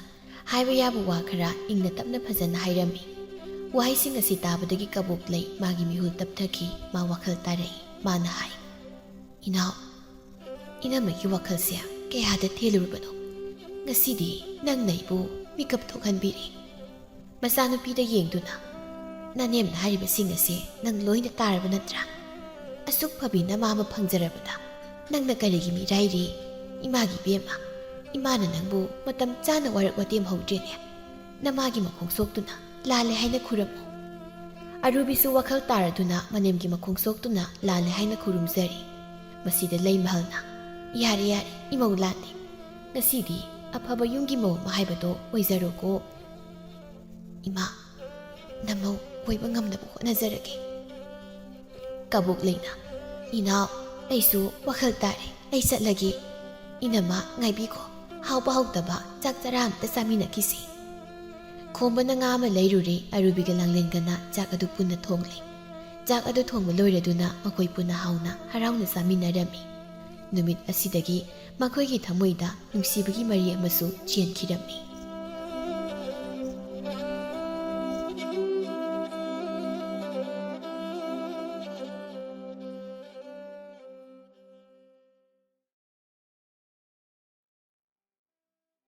ꯍꯥꯏꯕ ꯌꯥꯕ ꯋꯥ ꯈꯔ ꯏꯪꯅ ꯇꯞꯅ ꯐꯖꯅ ꯍꯥꯏꯔꯝꯃꯤ꯫ ꯋꯥꯍꯩꯁꯤꯡ ꯑꯁꯤ ꯇꯥꯕꯗꯒꯤ ꯀꯕꯣꯛ ꯂꯩ ꯃꯥꯒꯤ ꯃꯤꯍꯨꯜ ꯇꯞꯊꯈꯤ꯫ ꯃꯥ ꯋꯥꯈꯜ ꯇꯥꯔꯛꯏ꯫ ꯃꯥꯅ ꯍꯥꯏ, "ꯏꯅꯥꯎ, ꯏꯅꯝꯃꯒꯤ ꯋꯥꯈꯜꯁꯦ ꯀꯌꯥꯗ ꯊꯦꯜꯂꯨꯔꯕꯅꯣ? ꯉꯁꯤꯗꯤ ꯅꯪꯅ ꯑꯩꯕꯨ ꯃꯤꯀꯞ ꯊꯣꯛꯍꯟꯕꯤꯔꯦ꯫" ꯃꯆꯥꯅꯨꯄꯤꯗ ꯌꯦꯡꯗꯨꯅ, "ꯅꯅꯦꯝꯅ ꯍꯥꯏꯔꯤꯕꯁꯤꯡ ꯑꯁꯤ ꯅꯪ ꯂꯣꯏꯅ ꯇꯥꯔꯕ ꯅꯠꯇ꯭ꯔꯥ? ꯑꯁꯨꯛ ꯐꯕꯤ ꯅꯃꯥ ꯑꯃ ꯐꯪꯖꯔꯕꯗ ꯅꯪꯅ ꯀꯔꯤꯒꯤ ꯃꯤꯔꯥꯏꯔꯤ? ꯏꯃꯥꯒꯤ ꯏꯕꯦꯝꯃ, "ꯏꯃꯥꯅ ꯅꯪꯕꯨ ꯃꯇꯝ ꯆꯥꯅ ꯋꯥꯔꯛ ꯋꯥꯇꯦꯝꯍꯧꯗ꯭ꯔꯦꯅꯦ꯫ ꯅꯃꯥꯒꯤ ꯃꯈꯣꯡ ꯁꯣꯛꯇꯨꯅ ꯂꯥꯜꯂꯦ ꯍꯥꯏꯅ ꯈꯨꯔꯝꯃꯨ"꯫ ꯑꯔꯨꯕꯤꯁꯨ ꯋꯥꯈꯜ ꯇꯥꯔꯗꯨꯅ ꯃꯅꯦꯝꯒꯤ ꯃꯈꯣꯡ ꯁꯣꯛꯇꯨꯅ ꯂꯥꯜꯂꯦ ꯍꯥꯏꯅ ꯈꯨꯔꯨꯝꯖꯔꯤ꯫ ꯃꯁꯤꯗ ꯂꯩꯃꯍꯜꯅ, "ꯌꯥꯔꯦ, ꯌꯥꯔꯦ, ꯏꯃꯧ ꯂꯥꯟꯅꯤ꯫ ꯉꯁꯤꯗꯤ ꯑꯐꯕ ꯌꯨꯝꯒꯤ ꯃꯧ ꯑꯃ ꯍꯥꯏꯕꯗꯣ ꯑꯣꯏꯖꯔꯣꯀꯣ꯫ ꯏꯃꯥ, ꯅꯃꯧ ꯑꯣꯏꯕ ꯉꯝꯅꯕ ꯍꯣꯠꯅꯖꯔꯒꯦ"꯫ ꯀꯕꯣꯛ ꯂꯩꯅ, "ꯏꯅꯥꯎ, ꯑꯩꯁꯨ ꯋꯥꯈꯜ ꯇꯥꯔꯦ, ꯑꯩ ꯆꯠꯂꯒꯦ꯫ ꯏꯅꯝꯃ, ꯉꯥꯏꯕꯤꯈꯣ, ꯍꯥꯎꯕ ꯍꯥꯎꯇꯕ ꯆꯥꯛ ꯆꯔꯥ ꯑꯝꯇ ꯆꯥꯃꯤꯟꯅꯈꯤꯁꯤ"꯫ ꯈꯣꯝꯕꯅ ꯉꯥ ꯑꯃ ꯂꯩꯔꯨꯔꯦ꯫ ꯑꯔꯨꯕꯤꯒ ꯂꯥꯡꯂꯦꯟꯒꯅ ꯆꯥꯛ ꯑꯗꯨ ꯄꯨꯟꯅ ꯊꯣꯡꯂꯦ꯫ ꯆꯥꯛ ꯑꯗꯨ ꯊꯣꯡꯕ ꯂꯣꯏꯔꯗꯨꯅ ꯃꯈꯣꯏ ꯄꯨꯟꯅ ꯍꯥꯎꯅ ꯍꯔꯥꯎꯅ ꯆꯥꯃꯤꯟꯅꯔꯝꯃꯤ꯫ ꯅꯨꯃꯤꯠ ꯑꯁꯤꯗꯒꯤ ꯃꯈꯣꯏꯒꯤ ꯊꯃꯣꯏꯗ ꯅꯨꯡꯁꯤꯕꯒꯤ ꯃꯔꯤ ꯑꯃꯁꯨ ꯆꯦꯟꯈꯤꯔꯝꯃꯤ꯫